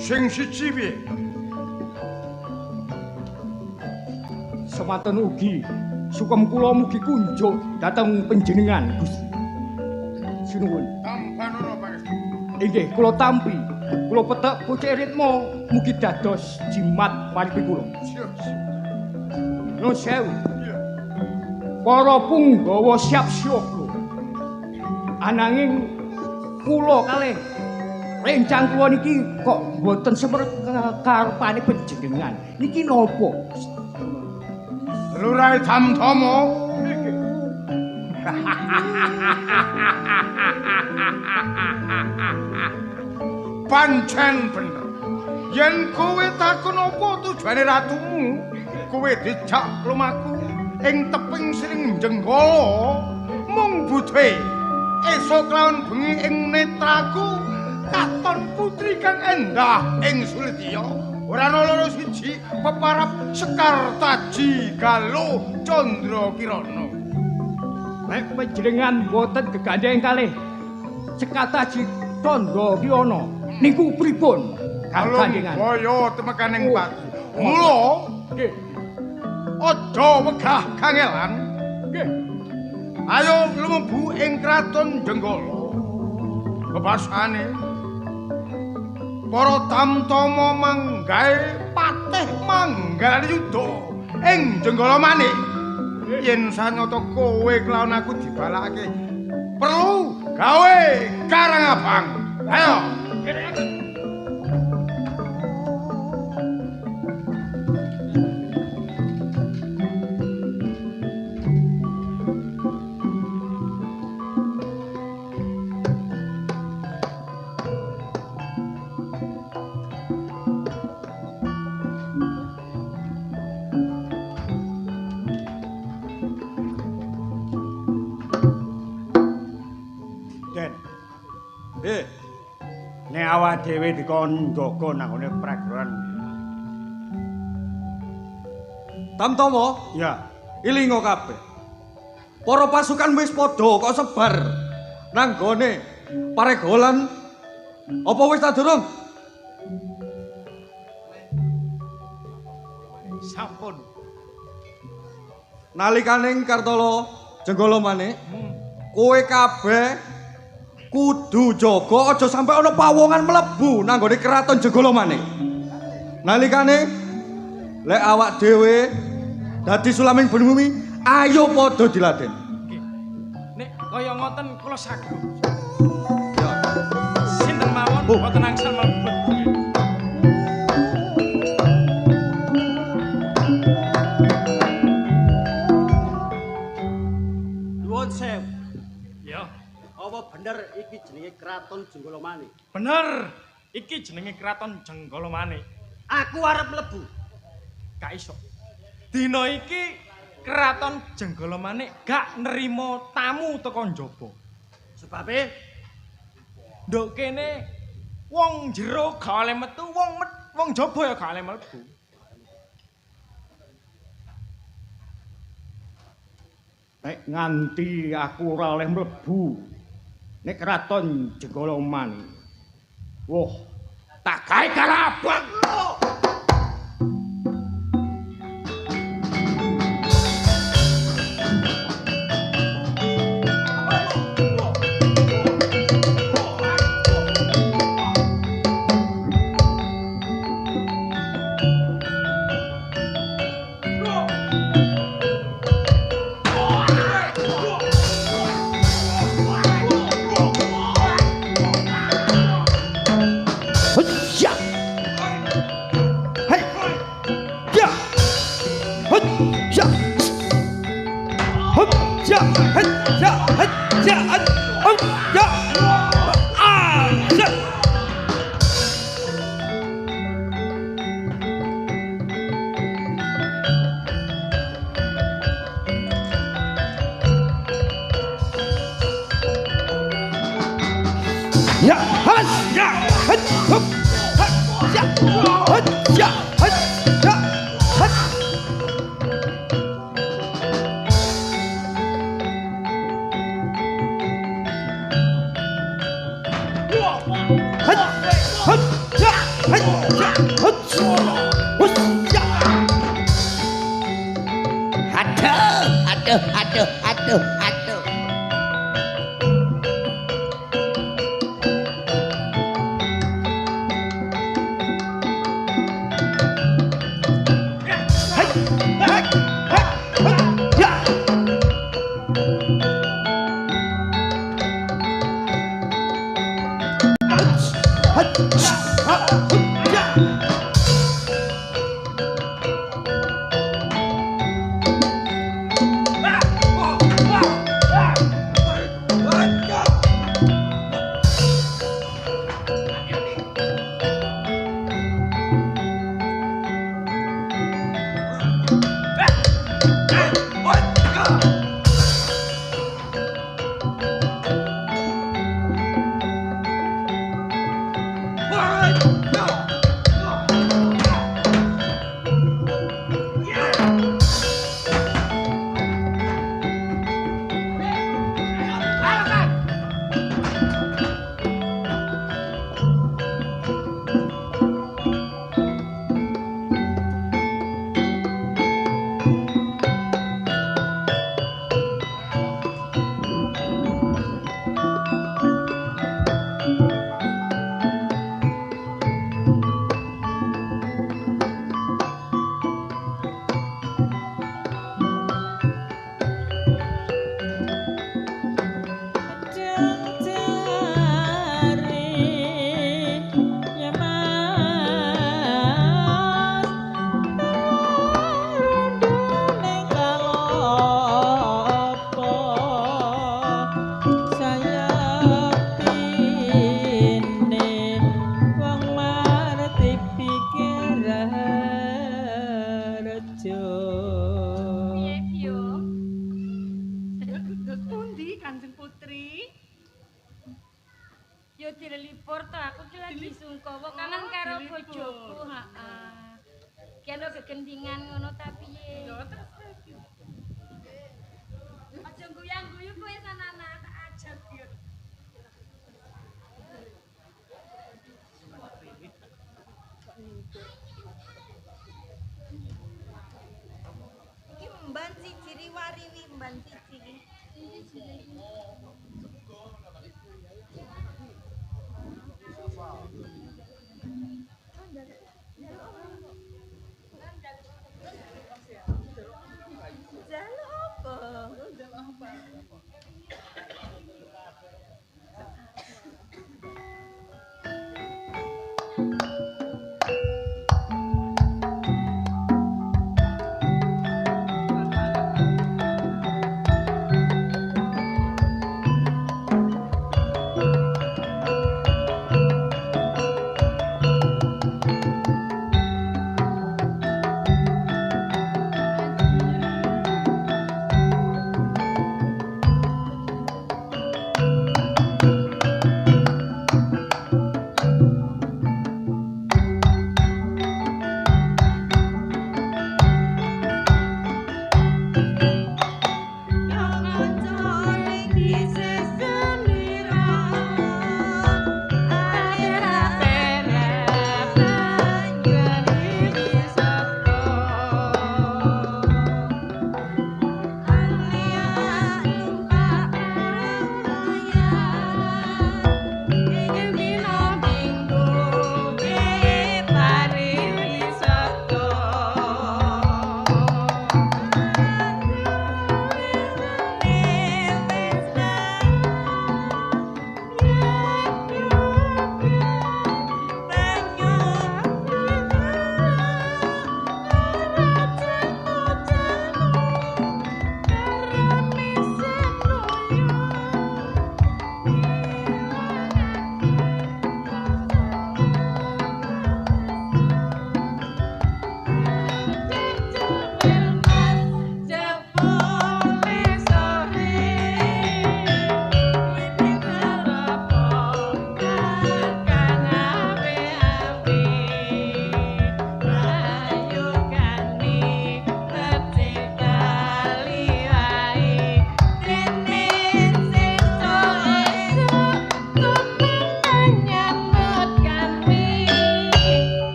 Sing siji piye? Semanten ugi sukem kula mugi kunjuk dhateng panjenengan Gusti. Sinuwun. Tampanono pangestu. Inggih, kula tampi. Kula petek pucuk ritma mugi dados jimat paripi kula. Nuwun sewu. Para punggawa siap siaga. Ananging kula kalih rencang kula niki kok mboten semerep karepane panjenengan. Niki napa? Lurah Tamtama. Pancen bener. Yen kowe takon apa tujuane ratumu, kowe dijak lumaku ing teping sring Jenggala mung budhe. Esuk laun bengi ing netraku katon putri kang endah ing Sulitya. Ora ana loro siji peparap Sekar Taji Galuh Candra Kirana. Nek panjenengan boten gegandheng kalih Sekar Taji Candra Kirana niku pripun? Gandhengan. Kaya temekaning pati. Mula nggih. Aja wegah kangelan. Nggih. Ayo lumebu ing kraton Jenggala. Bebasane para tamtama manggae patih manggal yuda ing Jenggala manik. Yen sanyata kowe kelawan aku dibalakake perlu gawe karang abang. Ayo. Nek awak dhewe dikon njaga nang ngene prageran. Tamtama, ya, ilinga kabeh. Para pasukan wis padha kok sebar nang gone paregolan. Apa wis ta durung? Sampun. Nalikaning Kartala Jenggala manik, kowe kabeh kudu jaga aja sampe ana pawongan mlebu nang nggone kraton Jenggala manik. Nalikane lek awak dhewe dadi sulaming bumi, ayo padha diladen. Nggih. Nek kaya ngoten kula saguh. Ya. Sinten mawon boten angsal mlebet. Nuwun sewu. Ya. Apa bener iki jenenge Kraton Jenggala Manik? Bener. Iki jenenge Kraton Jenggala Manik. Aku arep mlebu. Gak iso. Dina iki Kraton Jenggala Manik gak nerima tamu teko njaba. Sebabe nduk kene wong jero gak oleh metu, wong njaba ya gak oleh mlebu. Nek nganti aku ora oleh mlebu nek Kraton Jenggala Manik. Wah, tak gawe karabang. Hey! Kangen karo bojoku, heeh. Ki ana gegendingan ngono ta piye? Aja guyang-guyu kowe sanana tak ajar yo. Iki mban siji riwariwi mban siji iki. Jaluk apa?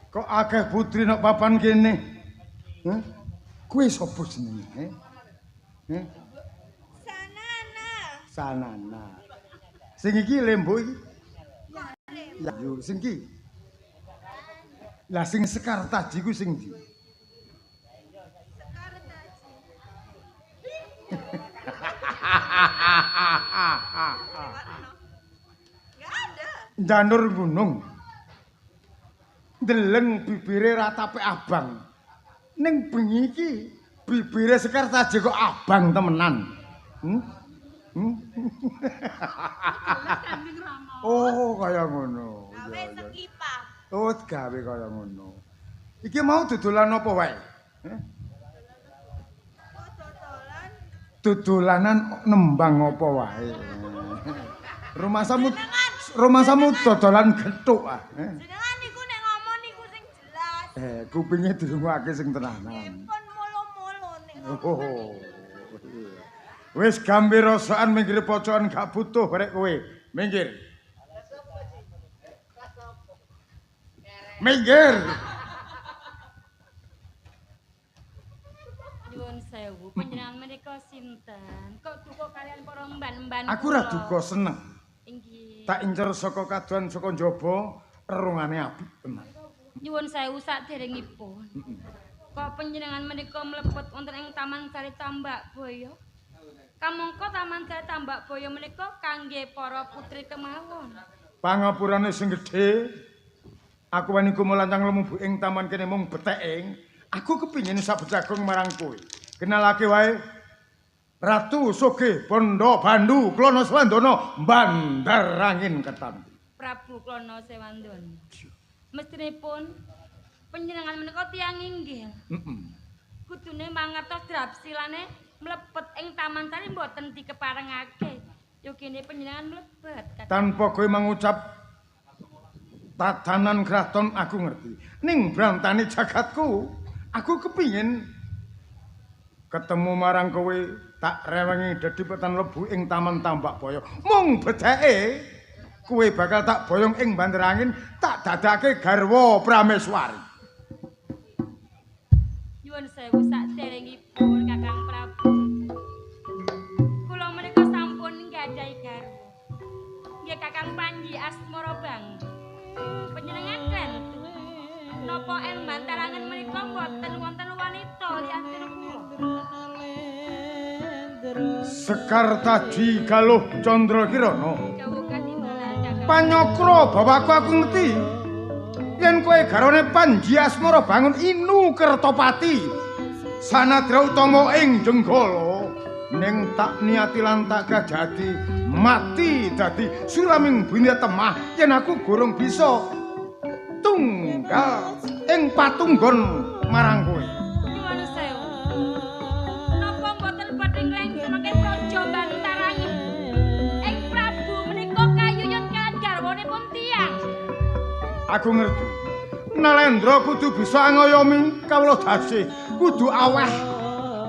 Kok akeh putri nok papan kene? Heh? Kuwi sapa jenenge? Heh? Sanana. Sanana. Sing iki lembuk iki? Ya, yo sing iki. Lah sing Sekar Taji ku sing ndi? Sekar Taji. Enggak ada. Janur gunung. Deleng bibire ratape abang. Ning bengi iki bibire Sekar Taji kok abang temenan. Hmm? Hmm? Oh, kaya ngono. Gawe sekipah. Oh, gawe kaya ngono. Iki mau dodolan apa wae? Heh? Oh, dodolan. Dodolanan nembang apa wae. Rumahsamu dodolan gethuk ah. Jenengan niku nek ngomong niku sing jelas. Kupinge dirungokake sing tenanan. Pun molo-molo nek ngomong. Oh. Wis gambir rosokan minggir pocokan gak butuh rek kowe. Minggir. Minggir. Nyuwun sewu, panjenengan menika sinten? Kok duka kalian para mban-mban? Aku ora duka seneng. Inggih. Tak incer saka kadohan saka njaba, rerungane apik tenan. Nyuwun sewu saderengipun. Kok panjenengan menika mlebet wonten ing Taman Sari Tambak Boyo? Kamangka Taman Sari Tambak Boyo menika kangge para putri kemawon. Pangapurane sing gedhe, aku wani kumlancang lumebu ing taman kene mung beteking. Aku kepingin sabejagung marang kowe. Kenalake wae Ratu Sugih Bondo Bandu Klono Sewandana Bandarangin Ketanti. Prabu Klono Sewandana. Mestinipun panjenengan menika tiyang inggil. Kudune mangertos drapsilane mlebet ing Taman Sari mboten dikeparengake. Yogene panjenengan mlebet. Tanpa kowe mangucap tatanan kraton aku ngerti. Ning brantane jagatku, aku kepingin ketemu marang kowe tak rewengi dedipetan lebu ing Taman Tambak Boyo. Mung bedheke kowe bakal tak boyong ing Bandarangin, tak dadake garwa Prameswari. Nyuwun sewu saderengipun Kakang Prabu. Kula menika sampun nggadahi garwa. Nggih Kakang Panji Asmara Bang. Panjenengan klentu. Napa ing Bantarangen menika mboten wonten wanita liyane kula? Sekar Taji Galuh Candra Kirana. Panyokra bawaku aku ngerti. Yen kowe garwane Panji Asmara Bangun Inu Kertopati sanadra utama ing Jenggala, ning tak niati lan tak gajati mati dadi suraming bumi temah yen aku gorong bisa tunggal ing patunggon marang kowe. Nyuwun sewu. Napa mboten badhe nglengsemake praja Bantarangin? Ing Prabu menika kayuyun kaliyan garwanipun tiyang. Aku ngerti. Nalendra kudu bisa angayomi kawula dasih, kudu aweh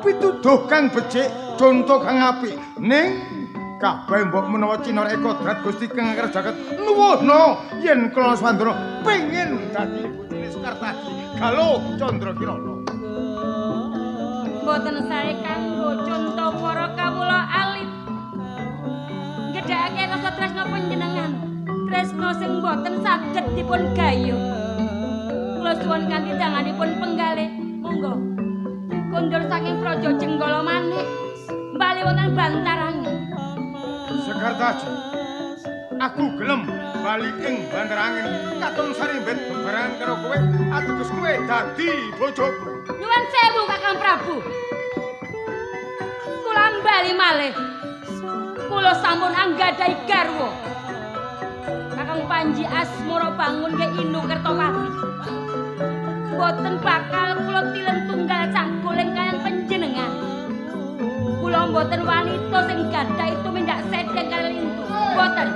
pituduh kang becik, conto kang apik. Ning kabeh mbok menawa cinoreke kodrat Gusti kang angker jagat nuwuhna yen Klono Sewandana pengin dadi bojone Sekartaji Galuh Candra Kirana. Mboten sae kanggo conto para kawula alit. Ngedhakake rasa tresna panjenengan, tresna sing mboten saged dipun gayuh. Kula suwun kanthi tanganipun penggalih, monggo kondur saking praja Jenggala Manik bali wonten Bantarangin. Sekartaji, aku gelem bali ing Bantarangin katon sarimbit bebarengan karo kowe ateges kowe dadi bojoku. Nyuwun sewu Kakang Prabu. Kula bali malih. Kula sampun anggadhahi garwa. Kakang Panji Asmara Bangun ke Inu Kertopati. Mboten bakal kula tilem tunggal sak goleng kaliyan panjenengan. Kula mboten wanita sing gadhahi tumindak sedeng kaliyan lintu. Mboten.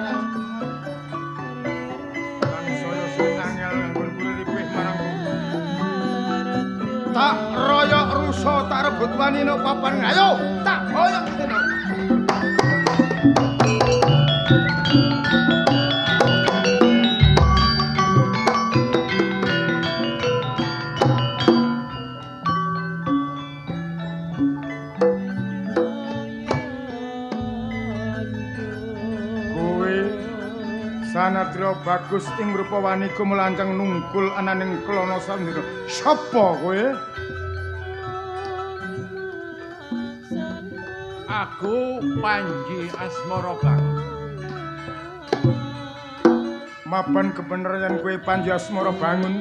Lan saya sing angel nganggon kuliripih marang kowe. Tak royok rusa tak rebut wani nok papan. Ayo tak boyong tenan. Sanadra bagus ing rupa wani kumlancang nungkul ananing Klono Sewandana. Sapa kowe? Aku Panji Asmara Bangun. Mapan kebenaran kowe Panji Asmara Bangun.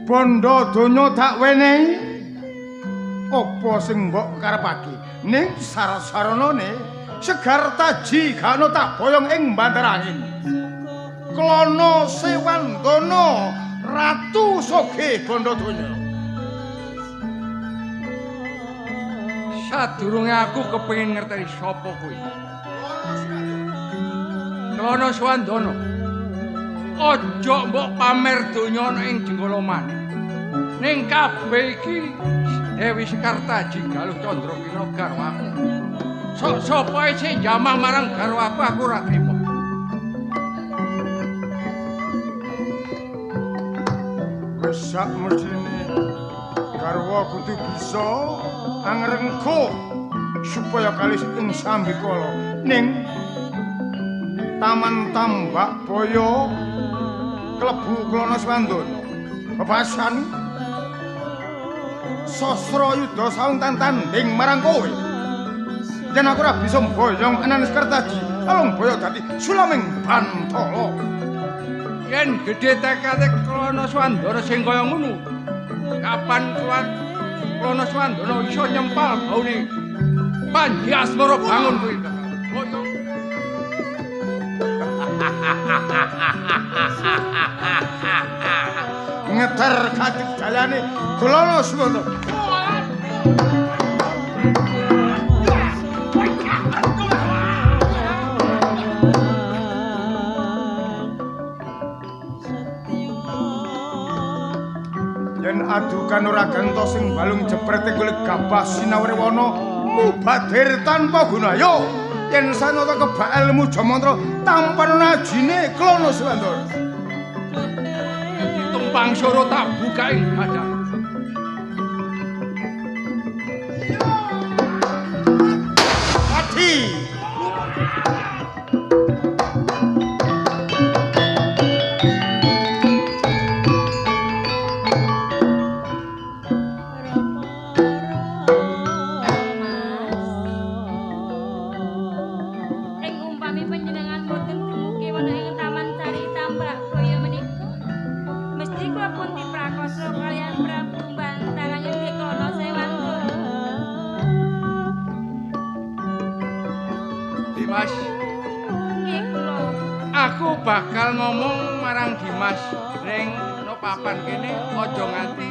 Bondo donya tak wenehi. Apa sing mbok karepake? Ning syarat-saranane Sekartaji gano tak boyong ing Bantarangin. Klono Sewandana Ratu Sugih Bondo Donya. Sadurunge aku kepengin ngerteni sapa kowe. Klono Sewandana. Aja mbok pamer donya ana ing Jenggala Manik. Ning kabeh iki Dewi Sekartaji Galuh Candra Kirana garwaku. Sok sapa sing jamah marang garwaku aku ora trima. Wis sak mesthine garwa kudu bisa angrengkuh supaya kalis ing sambikala. Ning Taman Tambak Boyo Klebu Klana Swandono. Bebasan Sastra Yuda sauntan tanding marang kowe. Yen aku ora bisa mboyong anan Sekartaji, alung boyo dadi sulaming bantala. Yen gedhe tekate Klana Swandono sing kaya ngono, kapan Klana Swandono iso nyempal baune Panji Asmara Bangun kuwi? Boyong. Ngeter kadek dalane Klana Swandono. Yen adukan ora gento sing balung jeprete golek gabah sinawrewana mubadir tanpa guna. Yo yen sanata kebak ilmu jamantra tampan ajine Klana Swandono. Tumpang soro tak buka ing dada. Adi. Aku bakal ngomong marang Dimas ning no papan kene aja nganti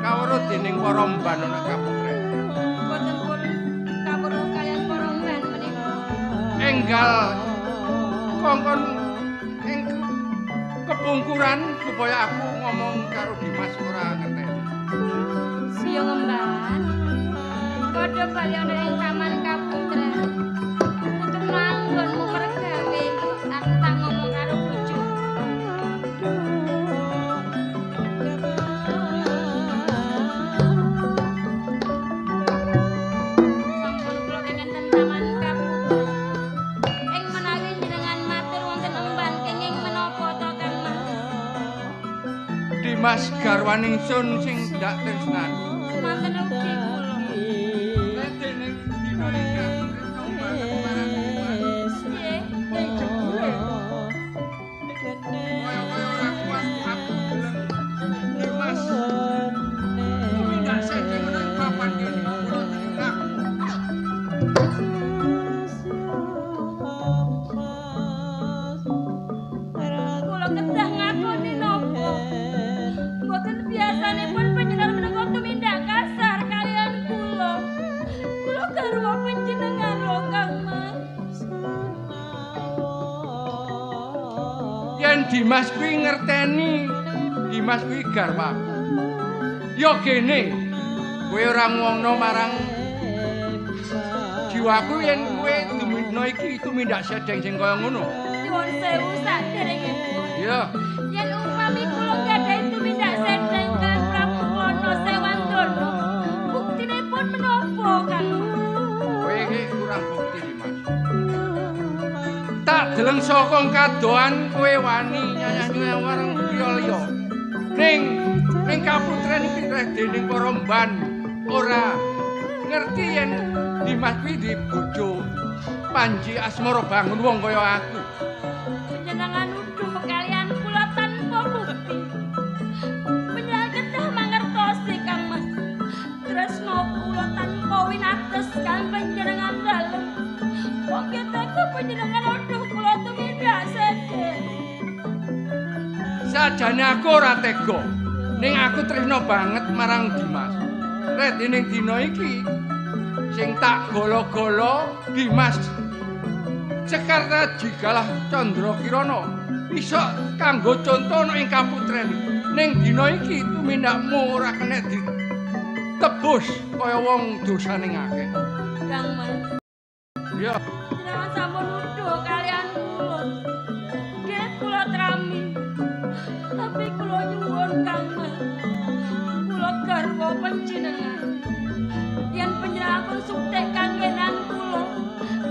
kawruh dening para mban ana kaputren. Boten pun kawruh kaliyan para mban menika. Enggal kongkon ing kepungkuran supaya aku ngomong karo Dimas ora ngerteni. Siyo ngemban. Padha bali ana ing taman kaputren. Tutup manggonmu mergawe, aku tak ngomong karo bojo. Sampun kula kengken taman kaputren. Ing menawi jenengan matur wonten emban kenging menapa to Kang Mas? Dimas garwaning sun sing ndak tresnani. Semanten ugi kula. Ning dina iki aku tresno banget marang Dimas. Nggih. Ning jebule kaya-kaya ora kuat aku gelem Dimas. Tumindak sedeng ana ing papan kene kula dening aku. Kula kedah ngakoni napa? Mboten biasanipun panjenengan menika tumindak kasar kaliyan kula. Kula garwa panjenengan lho Kang Mas. Yen Dimas kuwi ngerteni, Dimas kuwi garwaku. Ya gene, kowe ora ngomongno marang jiwaku yen kowe dumino iki tumindak sedeng sing kaya ngono. Nyuwun sewu saderengipun. Iya. Yen upami kula gadhahi tumindak sedeng kaliyan Prabu Klana Sewandana, buktinipun menapa Kang Mas? Kowe iki kurang bukti, Dimas. Tak deleng saka kadohan kowe wani nyanyah-nyanyah marang priya liya. Ning ning kaputren iki dening para mban ora ngerti yen Dimas kuwi di bojo Panji Asmara Bangun wong kaya aku. Panjenengan nuduh kaliyan kula tanpa bukti. Panjenengan kedah mangertosi Kang Mas. Tresna kula tanpa winates kaliyan panjenengan dalem. Wong keteka panjenengan nuduh kula tumindak sedeng. Sajane aku ora tega. Ning aku tresna banget marang Dimas. Ret ning dina iki sing tak golo-golo Dimas Sekartaji Galah Candra Kirana bisa kanggo conto ana ing kaputren. Ning dina iki tumindakmu ora kena ditebus kaya wong dosane akeh. Kang Mas. Iya. Jenengan sampun nuduh kaliyan kula. Nggih kula trami. Tapi kula nyuwun Kang Mas. Kula garwa panjenengan. Yen panjenengan pun suktek kanggenan kula,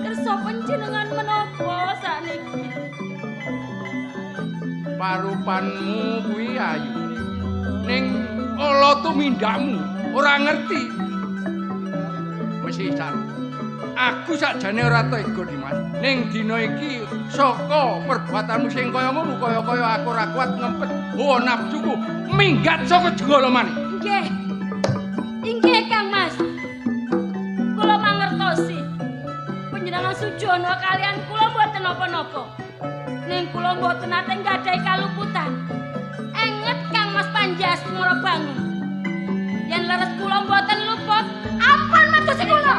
kersa panjenengan menapa sakniki? Parupanmu kuwi ayu. Ning ala tumindakmu ora ngerti. Mesti saru. Aku sakjane ora tega, Dimas. Ning dina iki saka perbuatanmu sing kaya ngono kaya-kaya aku ora kuat ngempet hawa nafsuku minggat saka Jenggala Manik. Nggih. Inggih, Kang Mas. Kula mangertosi. Panjenengan Sujono kalian kula mboten napa-napa. Ning kula mboten nate nggadahi kaluputan. Enget Kang Mas Panji Asmara Bangun. Yen leres kula mboten luput, ampun madosi kula.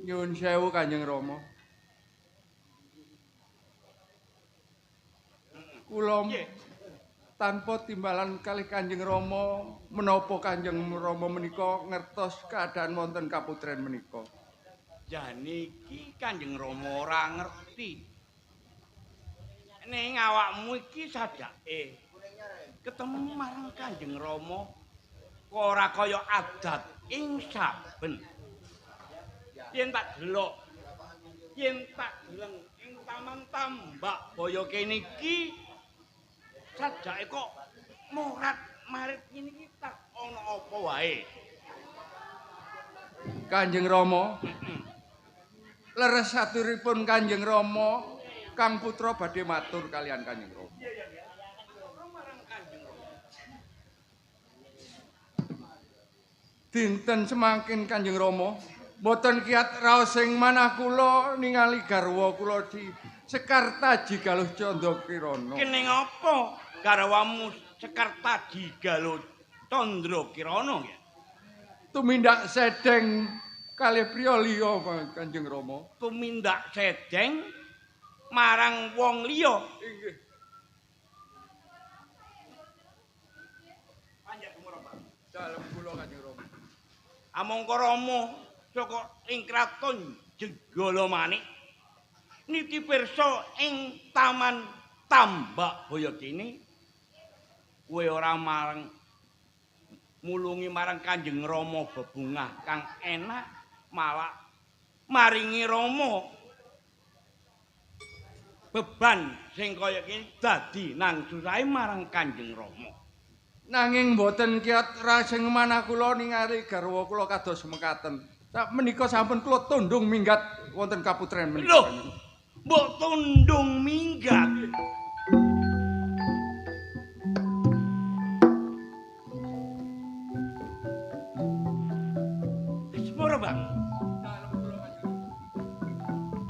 Nyuwun sewu Kanjeng Rama. Kula tanpa timbalan kalih Kanjeng Rama, menapa Kanjeng Rama menika ngertos keadaan wonten kaputren menika? Jane iki Kanjeng Rama ora ngerti. Ning awakmu iki sadake ketemu marang Kanjeng Rama kok ora kaya adat ing saben. Yen tak delok, yen tak deleng ing Taman Tambak Baya kene iki sajake kok morat marit ngene iki tak ana apa wae. Kanjeng Rama, leres aturipun Kanjeng Rama, Kang Putra badhe matur kalian Kanjeng Rama. Dinten semangkin Kanjeng Rama, mboten kiat raos sing manah kula ningali garwa kula di Sekartaji Galuh Candra Kirana. Kening apa garwamu Sekartaji Galuh Candra Kirana ya? Tumindak sedeng kalih priya liya Kanjeng Rama. Tumindak sedeng marang wong liya. Inggih. Panjang umur, Pak. Dalem kula Kanjeng Rama. Amangka Rama saka ing kraton Jenggala Manik niti pirsa ing Taman Tambak Baya kene kowe ora marang mulungi marang Kanjeng Rama bebungah kang enak malah maringi Rama beban sing kaya kene dadi nang susahe marang Kanjeng Rama. Nanging mboten kiat raseng manah kula ningali garwa kula kados mekaten. Sak menika sampun kula tundung minggat wonten kaputren menika. Lho, mbok tundung minggat. Asmara Bang.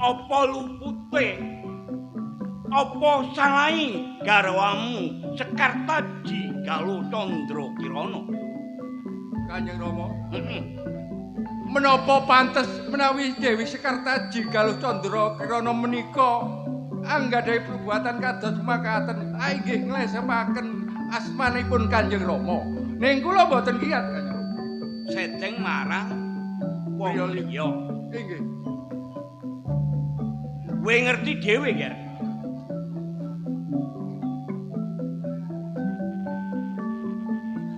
Apa lupute? Apa salahe garwamu Sekartaji Galuh Candra Kirana? Kanjeng Rama, menapa pantes menawi Dewi Sekartaji Galuh Candra Kirana menika anggadhahi perbuatan kados makaten inggih nglesemaken asmanipun Kanjeng Rama. Ning kula mboten kiyat Kanjeng Rama. Sedeng marang wong liya. Inggih. Kowe ngerti dhewe ya?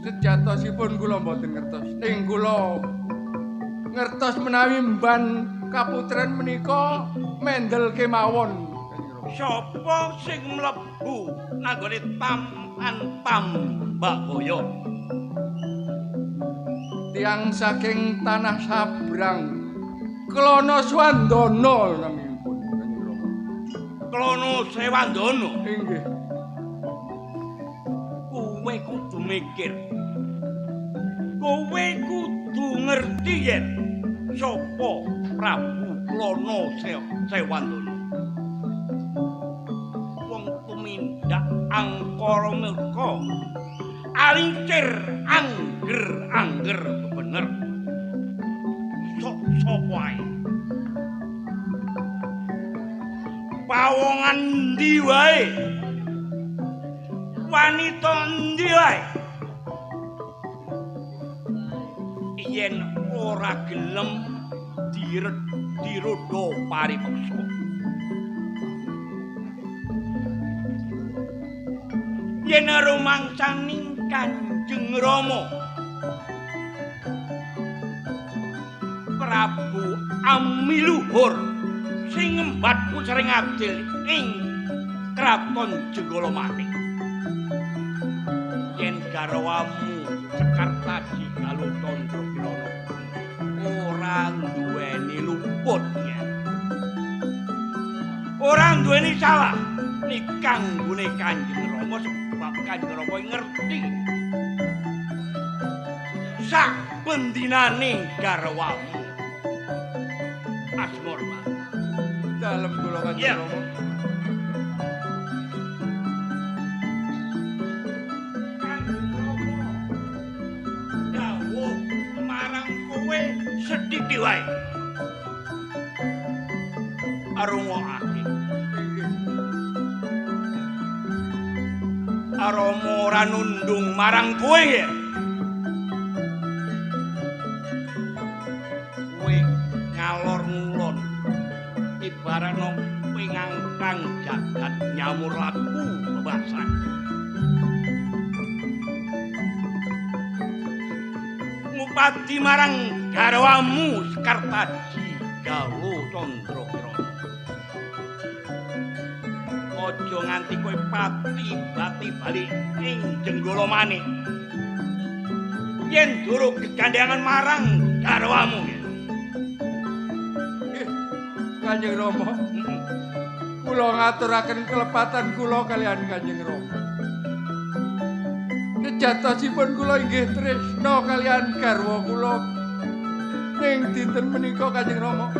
Sejatosipun kula mboten ngertos. Ning kula ngertos menawi mban kaputren menika mendel kemawon. Sapa sing mlebu nanggone Taman Tambak Baya? Tiang saking tanah Sabrang, Klono Swandono naminipun Kanjeng Rama. Klono Swandono? Inggih. Kowe kudu mikir. Kowe kudu ngerti yen sapa Prabu Klono Swandono. Wong tumindak angkara murka Alincir angger-angger bener. Sok sapa ae. Pawongan ndi wae? Wanita ndi wae? Yen ora gelem dirodha paripeksa. Yen rumangsaning Kanjeng Rama Prabu Amiluhur sing ngembat pusring adil ing Kraton Jenggala Manik, yen garwamu Sekartaji Galuh Candra Kirana ora duweni luput, ora duweni salah nikanggone Kanjeng Rama, sebab Kanjeng Rama ngerti sak bendinane garwamu Asmara. Dalem kula Kanjeng Rama. Kanjeng Rama dawuh marang kowe sethithik wae. Arungokake. Rama ora nundung marang kowe ya. Kowe ngalor ngulon ibarano pingangkang jagat nyamur laku bebasan. Ngupati marang garwamu Sekartaji Galuh Candra Kirana. Aja nganti kowe pati-bati bali ing Jenggala Manik yen durung gegandhengan marang garwamu. Kanjeng Rama, kula ngaturaken kelepatan kula kaliyan Kanjeng Rama. Sejatosipun kula inggih tresna kaliyan garwa kula ning dinten menika Kanjeng Rama.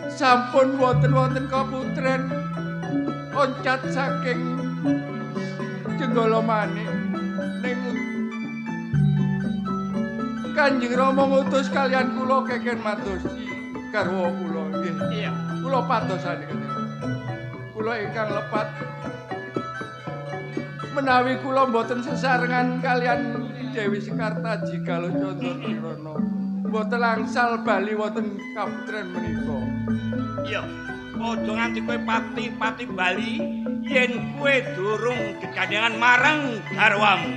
Sampun wonten-wonten kaputren oncat saking Jenggala Manik ning Kanjeng Rama ngutus kaliyan kula keken madosi garwa kula nggih. Iya, kula padosane Kanjeng. Kula ingkang lepat menawi kula mboten sesarengan kaliyan Dewi Sekartaji Galuh Candra Kirana mboten angsal bali wonten kaputren menika. Iya, aja nganti kowe pati-pati bali yen kowe durung gegandhengan marang garwamu.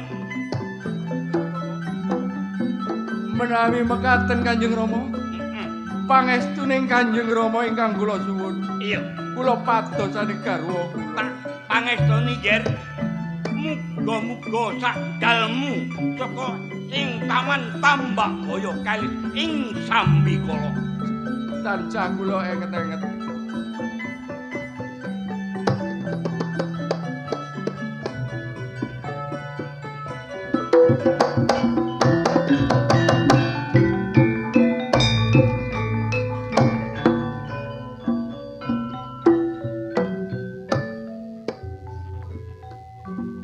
Menawi mekaten Kanjeng Rama, pangestuning Kanjeng Rama ingkang kula suwun. Iya, kula padosane garwa kula. Pangestoni yer, muga-muga sak dalmu saka ing Taman Tambak Gaya kalis ing Sambikala. Tansah kula enget-enget.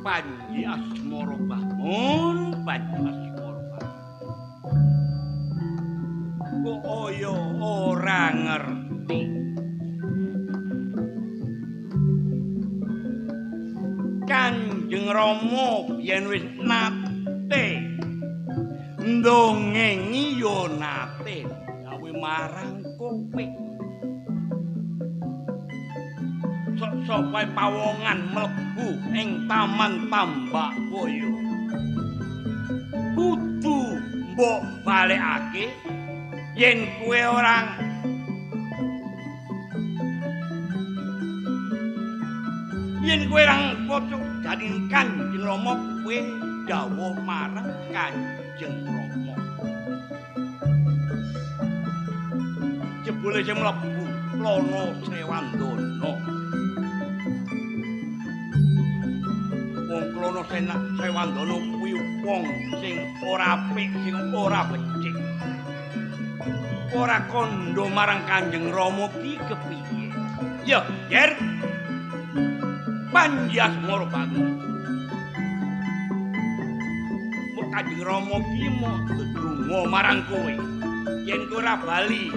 Panji Asmara Bangun, Panji Asmara Bangun. Kok kaya ora ngerti. Kanjeng Rama biyen wis nate ndongengi yo nate gawe marang kowe. Sok-sok pawongan mlebu ing Taman Tambak Boyo. Kudu mbok balekake yen kowe ora yen kowe ora pocok dadi Kanjeng Rama kowe dawuh marang Kanjeng Rama. Jebule sing mlebu Klono Sewandana. Wong Klono Sewandana kuwi wong sing ora apik, sing ora becik. Ora kandha marang Kanjeng Rama ki kepiye? Ya, Yer. Panji Asmara Bangun. Kanjeng Rama ki mok ndedonga marang kowe. Yen kowe ora bali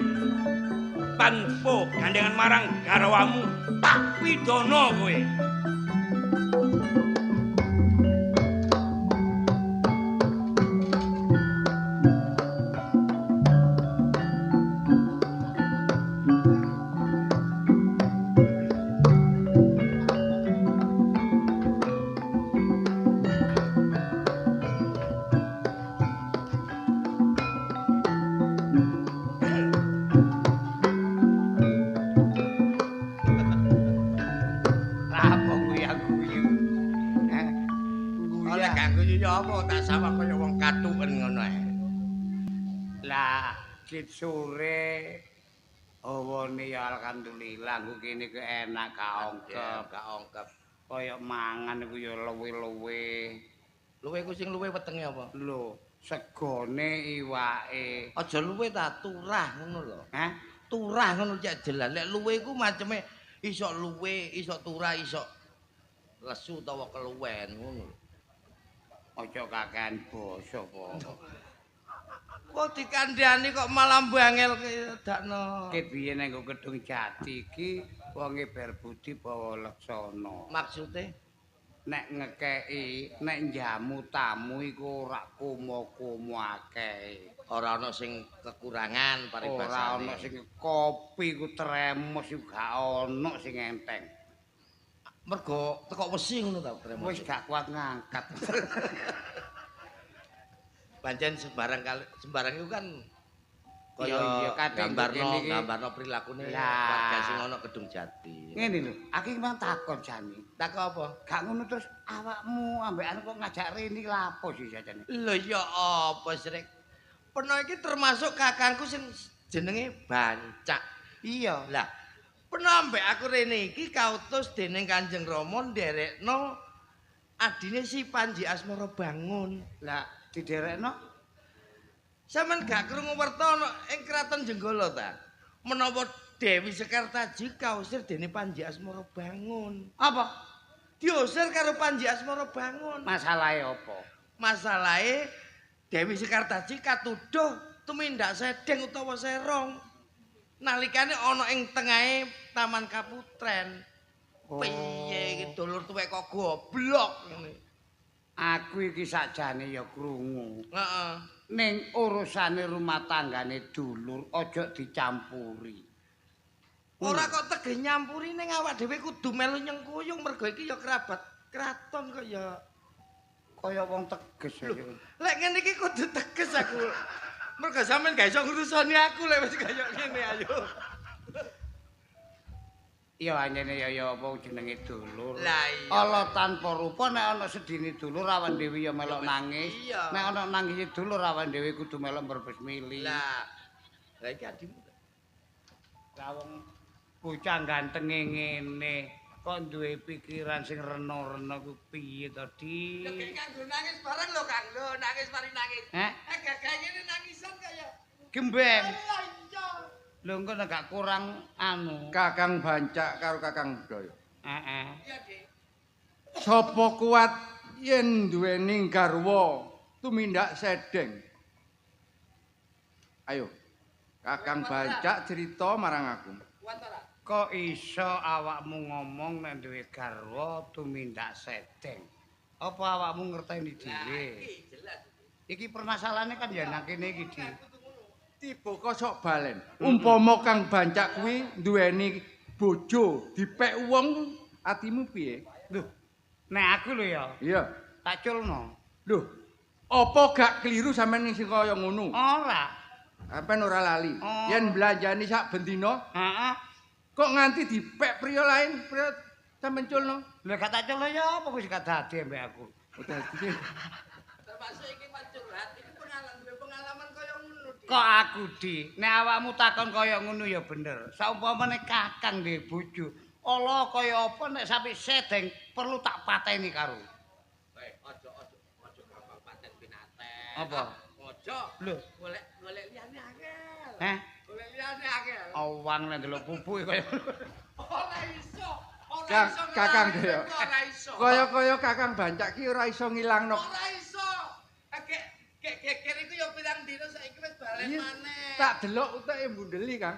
tanpa gandengan marang garwamu, tak pidana kowe. Kit sore awane ya alhamdulillah nggo kene ku enak kaongkep, kaongkep. Kaya mangan iku ya luwe-luwe. Luwe ku sing luwe wetenge apa? Lho, segone iwake. Aja luwe ta, turah ngono lho. Hah? Turah ngono cek jelas. Lek luwe iku maceme iso luwe, iso turah, iso lesu utawa keluwen ngono lho. Aja kakean basa apa. Kok dikandhani kok malah bangel dakno. Ki biyen nang Gedung Jati iki wonge berbudi bawa laksana. Maksude nek ngekeki, nek njamu tamu iku ora komo-komo akeh. Ora ana sing kekurangan paribasane. Ora ana sing kopi ku tremos iku gak ana sing enteng. Mergo tekok wesi ngono ta tremos. Wis gak kuat ngangkat. Pancen sembarang kali sembarang itu kan kaya gambarno prilakune warga sing ana Gedung Jati. Ngene lho, aku iki mang takon jane. Takon apa? Gak ngono terus awakmu ambekan kok ngajak rene iki lapo sih jane? Lho ya apa Srek? Peno iki termasuk kakangku sing jenenge Bancak. Iya. Lah, peno ambek aku rene iki kautus dening Kanjeng Rama nderekno adine si Panji Asmara Bangun. Lah diderekno? Sampeyan gak krungu werta ana ing Kraton Jenggala ta? Menawa Dewi Sekartaji kausir dene Panji Asmara Bangun. Apa? Diusir karo Panji Asmara Bangun. Masalahe apa? Masalahe Dewi Sekartaji katuduh tumindak sedeng utawa serong. Nalikane ana ing tengahe Taman Kaputren. Oh. Piye iki dulur tuwek kok goblok ngene. Aku iki sakjane ya krungu. Heeh. Ning urusane rumah tanggane dulur aja dicampuri. Ora kok tegeh nyampuri ning awak dhewe kudu melu nyengkuyung mergo iki ya kerabat kraton kok ya kaya wong teges ya. Lek ngene iki kudu teges aku. Mergo sampean gak iso ngurusoni aku lek wis kaya ngene ayo. Ya anjene ya ya apa jenenge dulur. Lah iya. Ala tanpa rupa nek ana sedine dulur awan dhewe ya melok nangis. Nek ana nangise dulur awan dhewe kudu melok mbrebes mili. Lah. Lah iki adimu. Lah wong bocah gantenge ngene kok duwe pikiran sing rena-rena ku piye to, Di? Lha iki kanggo nangis bareng lho, Kang. Lho nangis mari nangis. Heh? Gagah ngene nangisan kaya gembeng. Lah iya. Lho engko nek gak kurang anu. Kakang Bancak karo Kakang Budaya. Heeh. Iya, Dik. Sapa kuat yen duweni garwa tumindak sedeng? Ayo. Kakang Bancak cerita marang aku. Kuat ora? Kok iso awakmu ngomong nek duwe garwa tumindak sedeng? Apa awakmu ngerteni dhewe? Lah iki jelas. Iki permasalahane kan ya nang kene iki, Dik. Tiba kosok balen. Umpama Kang Bancak kuwi duweni bojo dipek wong atimu piye? Lho, nek aku lho ya. Iya. Tak culno. Lho, apa gak keliru sampean sing kaya ngono? Ora. Sampean ora lali. Oh. Yen belanjani sak bendina, heeh. Kok nganti dipek priya lain, priya sampean culno? Lho gak tak culno ya apa wis gak dadi ambek aku. Oh, dadi. Termasuk iki Pak curhat iki pengalaman kaya ngono. Kok aku Di, nek awakmu takon kaya ngono ya bener. Saumpamane kakang duwe bojo, ala kaya apa nek sampe sedeng perlu tak pateni karo. Eh, aja aja gampang paten pinaten. Apa? Aja. Lho, golek liyane angel. Heh? Golek liyane angel. Awang nek ndelok pupuke kaya ora iso. Ora iso. Kakang kaya. Ora iso. Kaya-kaya Kakang Bancak ki ora iso ngilangno. Ora iso. Agek Tak delok uteke mbundeli, Kang.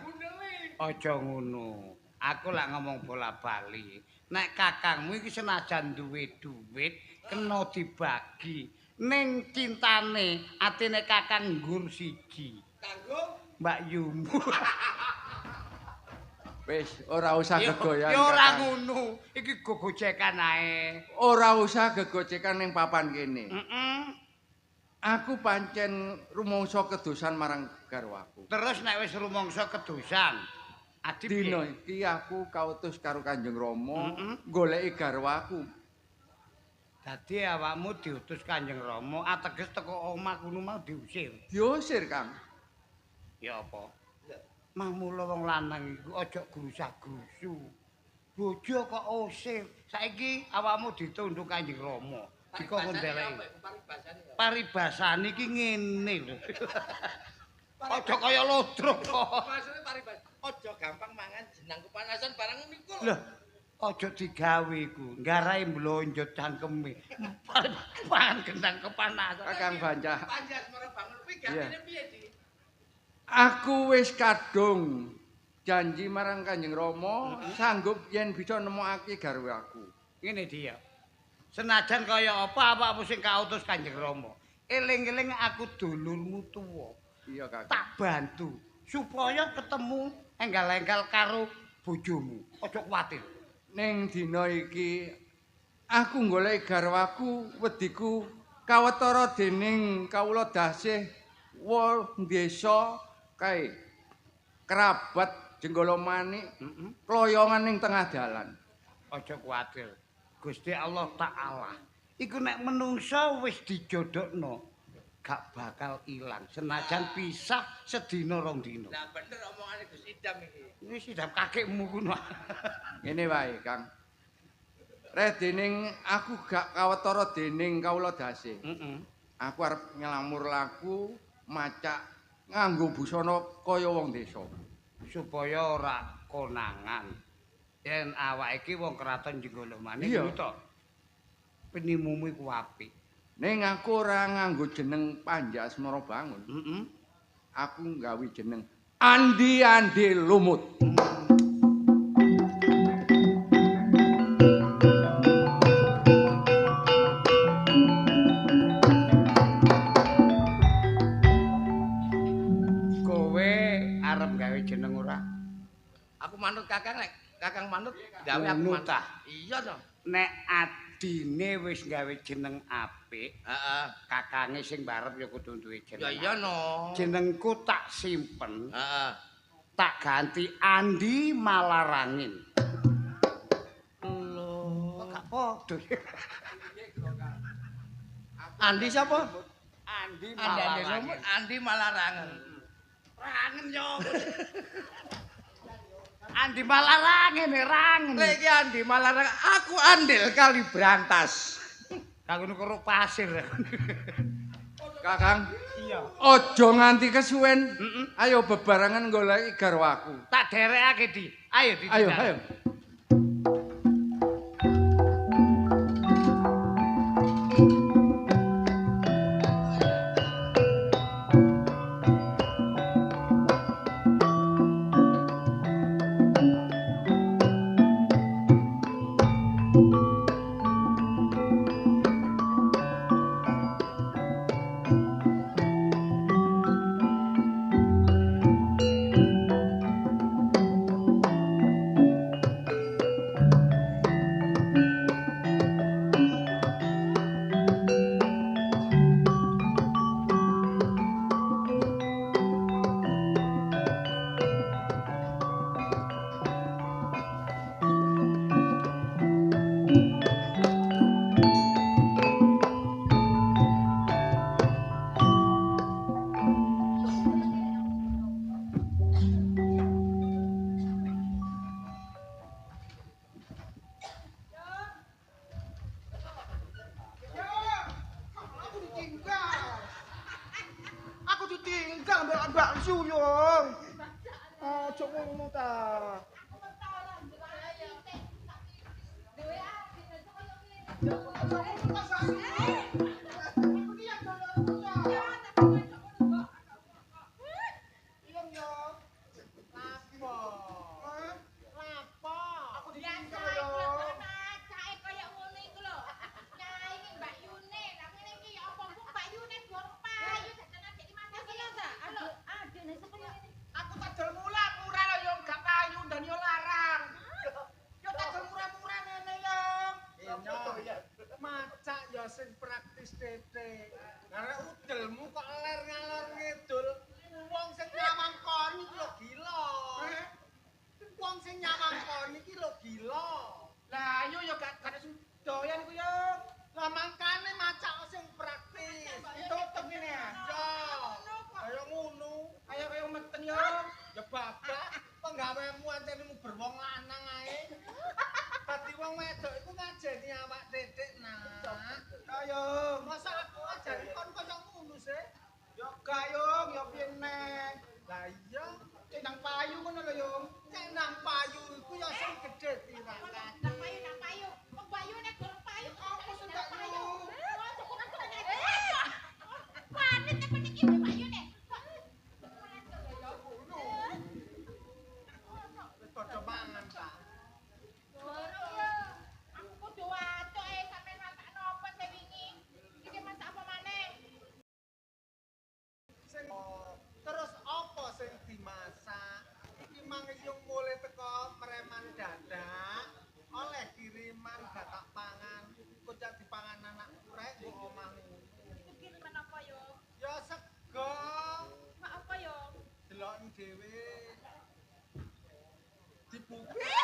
Aja ngono. Aku lak ngomong bola-bali. Nek kakangmu iki senajan duwe duit, kena dibagi. Ning cintane atine kakang nggur siji. Kanggo Mbak Yumu. Wis, ora usah gegoyan. Ya ora ngono. Iki gogojekan ae. Ora usah gegojekan ning papan kene. Heeh. Aku pancen rumangsa kedosan marang garwaku. Terus nek wis rumangsa kedosan, adi piye? Dina iki aku kautus karo Kanjeng Rama goleki garwaku. Dadi awakmu diutus Kanjeng Rama ateges teko omah kuno mau diusir. Diusir, Kang. Ya apa? Mamula wong lanang iku aja grusah-grusu. Bojo kok usir. Saiki awakmu ditunduk Kanjeng Rama. Dikon ndeleki. Paribasane iki ngene lho. Aja kaya lodrok kok. Maksudnya paribas, aja gampang mangan jenang kepanasan barang niku lho. Aja digawe iku, nggarai mblonjot cangkeme. Pangan gendang kepanasan. Kakang Bancah. Panji Asmara Bangun kuwi gantine piye, Di? Aku wis kadung janji marang Kanjeng Rama sanggup yen bisa nemokake garwaku. Ngene Di ya. Senajan kaya apa awakmu sing kautus Kanjeng Rama. Eling-eling aku dulurmu tuwa. Iya, Kakang. Tak bantu supaya ketemu enggal-enggal karo bojomu. Aja kuwatir. Ning dina iki aku goleki garwaku wediku kawetara dening kawula dasih wong desa kae kerabat Jenggala Manik kloyongan ning tengah dalan. Aja kuwatir. Gusti Allah Ta'ala iku nek menungsa wis dijodhokno gak bakal ilang senajan pisah sedina rong dina. Lah bener omongane Gus Idam iki. Wis idam kakekmu kuno. Ngene wae, Kang. Reh dening aku gak kawetara dening kawula dasih. Heeh. Aku arep ngelamur laku macak nganggo busana kaya wong desa. Supaya ora konangan. Yen awake iki wong kraton Jenggala Manik ngono to. Penimumu iku apik. Ning aku ora nganggo jeneng Panji Asmara Bangun. Heeh. Aku nggawe jeneng Andi Andi Lumut. Kowe arep gawe jeneng ora? Aku manut Kakang nek Kakang manut gawe aku manut. Iya to. Nek adine wis gawe jeneng apik, heeh, kakange sing barep ya kudu duwe jeneng. Ya iya no. Jenengku tak simpen. Heeh. Tak ganti Andi Malarangin. Lho, kok gak padha. Andi sapa? Andi Malarangin. Andi Malarangin. Rangen yo. Andi Malarangin, rangen. Lek iki Andi Malarangin, aku andil kali Brantas. Kanggo keruk pasir. Kakang. Iya. Aja nganti kesuwen. Ayo bebarengan goleki garwaku. Tak derekake, Di. Ayo, Di. Ayo, ayo. Ndang payu iku ya sing gedhe tirakat. Ndang payu, ndang payu. Wong payu nek gorong payu apa sing gak payu? Panit nek iki payu nek. Wis padha mangan ta. Gorong ya. Aku kudu watuk e sampean masakno apa sing wingi. Iki masak apa maneh? Sing terus apa sing dimasak? Iki mang yung mulih teko preman dadak oleh kiriman batak pangan. Kocak dipangan anakku rek mbok omahmu. Iku kiriman apa yo? Ya sego. Mak apa yo? Deloken dhewe. Dibuka.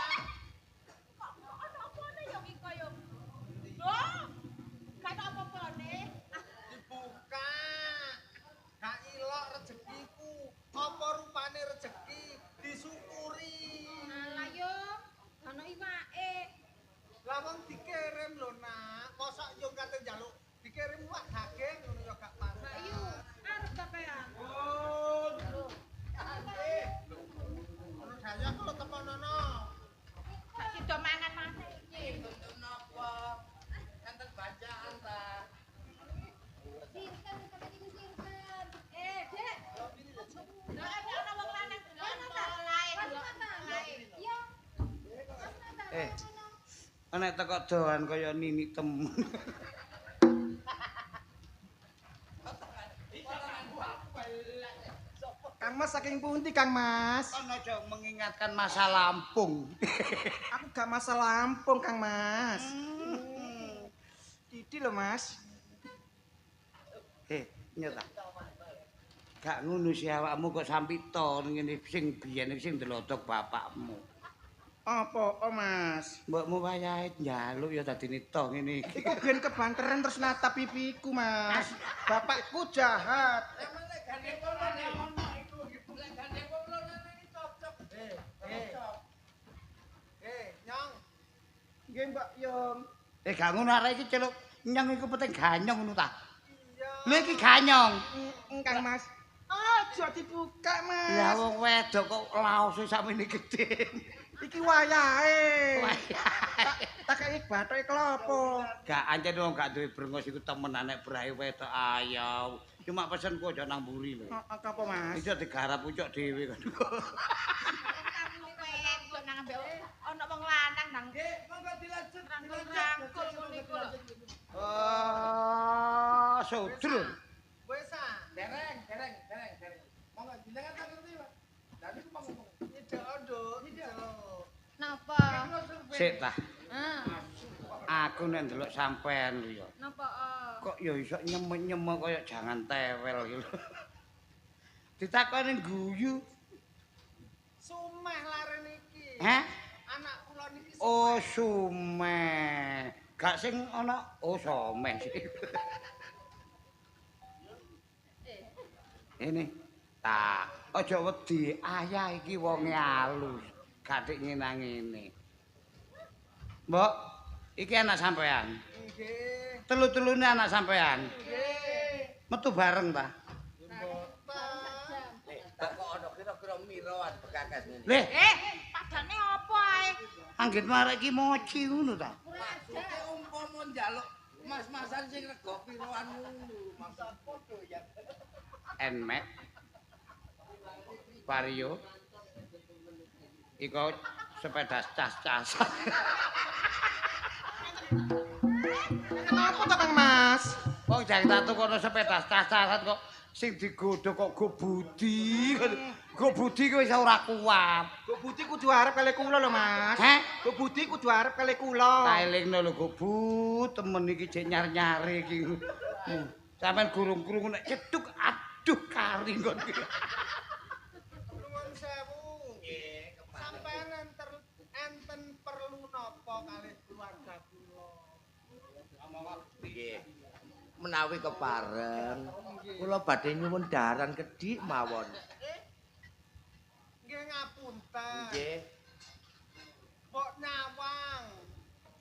Kok ono apane yo iki kaya? Lho. Gak ono apa-apane. Dibuka. Gak ilok rezekiku. Apa rupane rezeki disyukuri. Alah yo, ono iwake. Lah wong dikirim lho nak, mosok yo kate njaluk dikirim wak daging ngono yo gak pantas. Mbak Yu, arep ta pean? Oh. Ono daya ku lho temonono. Gak sida mangan maneh iki. Bentuk napa? Enten bacaan ta? Sinten sampe iki sinten? Dek. Lho ana wong lanang delok lae delok lae. Iya. Ana teko doan kaya nini temen. Kang Mas saking pundi Kang Mas? Kon aja mengingatkan masa Lampung. Aku gak masa Lampung Kang Mas. Didi lho Mas. Nyata. Gak ngono sih awakmu kok sampe to ngene sing biyen sing ndelodok bapakmu. Apa oh Mas? Mbokmu wayahe njaluk ya dadine to ngene iki. Iku ben kebanteran terus natap pipiku Mas. Bapakku jahat. Nyong. Nggih Mbak Yong. Gak ngono arek iki celuk nyong iku penting ganyong ngono ta. Iya. Lho iki ganyong. Kang Mas. Aja dibuka Mas. Lah wong wedok kok laose sakmene gedhe. Iki wayahe. Tak kei bathoke klopo. Gak ancen wong gak duwe brengos iku temenan nek brahe wedok ayo. Cuma pesenku aja nang mburi lho. Heeh, apa Mas? Iso digarap pucuk dhewe kan. Tamu wedok nang ambek ana wong lanang nang. Nggih, monggo dilanjut. Rangkul ngono iku lho. Oh, sudrun. Wis ah. Dereng. Monggo jenengan tak ngerti, Pak. Lah niku monggo. Nyedhek nduk, nyedhek. Napa? Sik ta. Heeh. Aku nek ndelok sampean lho ya. Napa? Kok ya iso nyemek-nyemek kaya jangan tewel iki lho. Ditakoni guyu. Sumeh lare niki. Heh? Anak kula niki sumeh. Oh, sumeh. Gak sing ana oh someh sih. Ini ta, aja wedi, ayah iki wonge alus. Gathik ngenang ngene. Mbok, iki anak sampean. Nggih. Telu-telune anak sampean. Nggih. Metu bareng ta? Mboten. Kok ana kira-kira miroan bekakas ngene. Leh, padane apa ae? Anggit marek iki mochi ngono ta? Maksude umpama njaluk mas-masan sing rega piroan ngono, maksud padha ya. Nmax Vario iku sepeda cas-casan. Kenapa to Kang Mas? Wong jang tak tukono sepeda cas-casan kok sing digodho kok Go Budi. Go Budi kuwi wis ora kuat. Go Budi kudu arep kali kula lho Mas. Heh? Go Budi kudu arep kali kula. Tak elingno lho Go Bud, temen iki jek nyar-nyare iki. Sampeyan gurung-gurung nek cethuk aduh kari nggon iki. Nuwun sewu. Nggih, sampeyan enten perlu napa kalih keluarga kula? Nggih. Menawi kepareng, kula badhe nyuwun daharan kedhik mawon. Nggih ngapunten. Nggih. Mbok nyawang.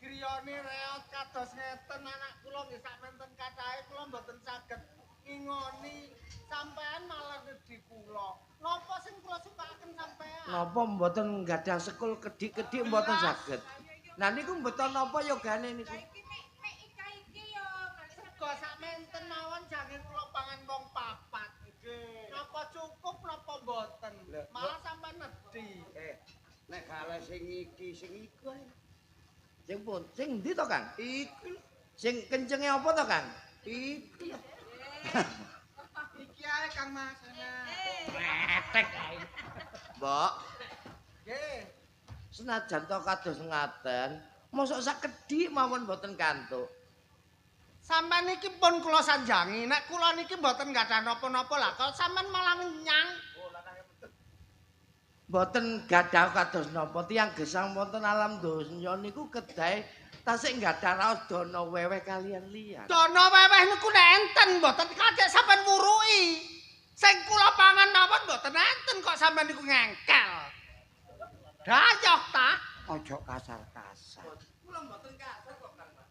Griyane reot kados ngeten anak kula nggih sakmenten kathahe kula mboten saged ngingoni sampean malah nedhi kula. Napa sing kula sukaaken sampean. Napa mboten gadah sekul kedhik-kedhik mboten saged. Lah niku mboten napa yogane niku. Sego sak menten mawon jange kula pangan wong papat. Nggih. Napa cukup napa mboten? Malah sampean nedhi. Nek gak sing iki sing iku ae. Sing pun, sing endi to, Kang? Iku. Sing kencenge apa to, Kang? Iku. Iki ae Kang Mas. Kretek ae. Mbok. Nggih. Senajan to kados ngaten, mosok sak kedhik mawon mboten kantuk. Sampeyan niki pun kula sanjangi, nek kula niki mboten gadah napa-napa lah kok sampeyan malah ngenyang. Mboten gadah kados napa tiyang gesang wonten alam donya niku kedahe tasik gadah raos dana weweh kalian liyan. Dana weweh niku nek enten mboten kacek sampeyan wuruki. Sing kula pangan mawon mboten enten kok sampeyan niku ngengkel. Dayoh ta? Aja kasar-kasar. Kula mboten kasar kok, Kang Mas.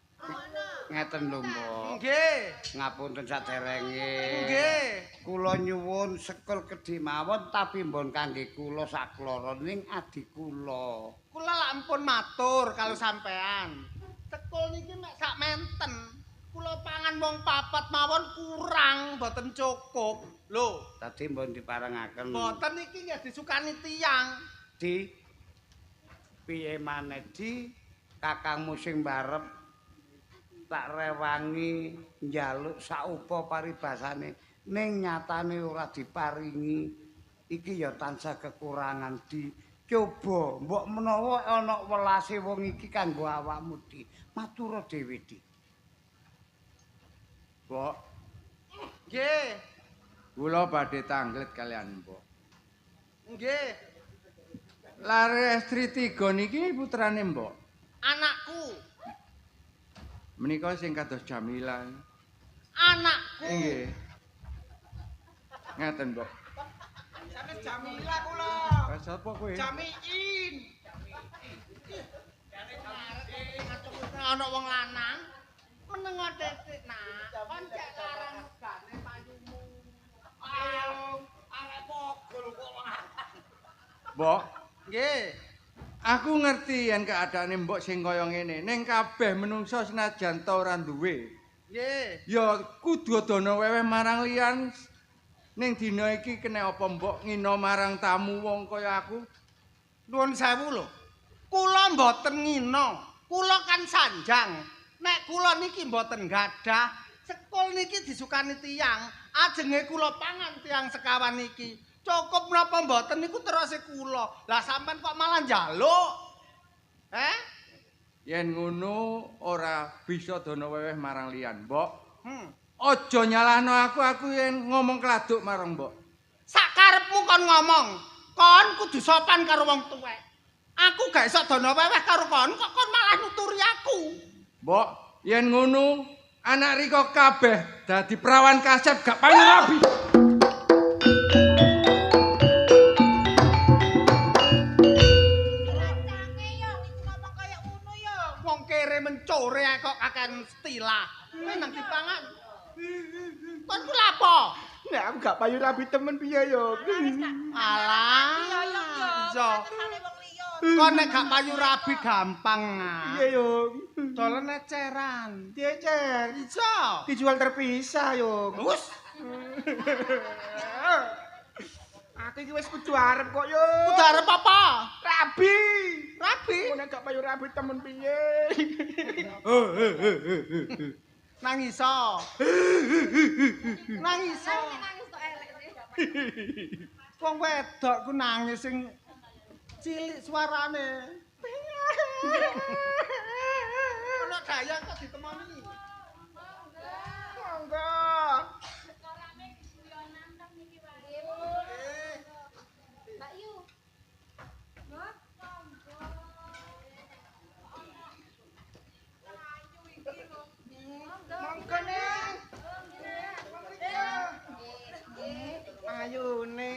Ngeten lho, Mbok. Nggih. Ngapunten saderenge. Nggih. Kula nyuwun sekul kedhi mawon tapi mbon kangge kula sakloro ning adi kula. Kula lak ampun matur kalau sampean. Sekul niki mek sak menten. Kula pangan wong papat mawon kurang, mboten cukup. Lho, tadi mbon diparengaken. Mboten niki nggih disukani tiyang. Di piye maneh di kakangmu sing barep tak rewangi njaluk saupa paribasane ning nyatane ora diparingi iki ya tansah kekurangan di coba mbok menawa ana welase wong iki kanggo awakmu di matur dhewe di. Mbok. Nggih. Kula badhe tanglet kalian mbok. Nggih. Lare estri 3 niki putrane mbok. Anakku. Menika sing kados Jamila. Anakku. Nggih. Ngaten, Mbok. Sanes Jamila kula. Lah sapa kowe? Jamiin. Ana wong lanang meneng titik nak. Kon cek larang regane payumu. Ayo, arek pogol kok. Mbok. Nggih. Aku ngerti yen keadaane mbok sing kaya ngene, ning kabeh menungsa senajan ta ora duwe. Nggih. Ya kudu dana weweh marang liyan. Ning dina iki kena apa mbok ngina marang tamu wong kaya aku? Nuwun sewu lho. Kula mboten ngina. Kula kan sanjang. Nek kula niki mboten gadah, sekul niki disukani tiyang. Ajenge kula pangan tiyang sekawan niki. Cukup napa mboten niku terose kula. Lah sampean kok malah njaluk? Eh? Yen ngono ora bisa dana weweh marang liyan, Mbok. Aja nyalahno aku, aku yen ngomong kladuk marang Mbok. Sakarepmu kon ngomong. Kon kudu sopan karo wong tuwek. Aku gak iso dana weweh karo kon, kok kon malah nuturi aku. Mbok, yen ngono anak rika kabeh dadi prawan kasep gak payu rabi. Mencore kok akan stila. Kowe nang dipangan. Kon ku lapo? Nek aku gak payu rabi temen piye yo? Alah. Iya. Kon nek gak payu rabi gampang. Piye yo? Dolen eceran. Diecer. Iya. Dijual terpisah yo. Wus. Aku iki wis kudu arep kok yo. Kudu arep apa? Rabi. Rabi. Nek gak payu rabi temen piye? Nangis iso. Nangis iso. Nangis tok elek sih. Wong wedok ku nangis sing cilik suarane. Ono dayang kok ditemoni. Monggo. Mbak Yu. Mbok, monggo. Monggo ning. Ayune.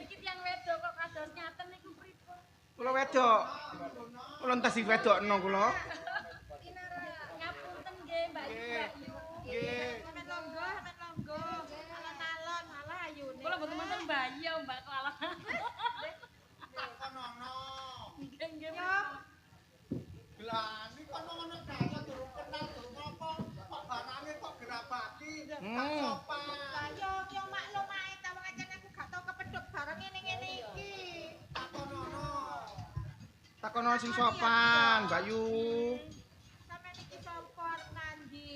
Niki tiyang wedok kok kados nyaten niku pripun? Kula wedok. Kula entas diwedokno kula. Ngapunten nggih Mbak Yu. Mbak Yu. Nggih. Sampeyan longgo, sampeyan longgo. Alon-alon, malah ayune. Kula mboten wonten bayi ya Mbak kok alon. Takono sing sopan, Mbak Yu. Sampeyan iki sapa arep nandi?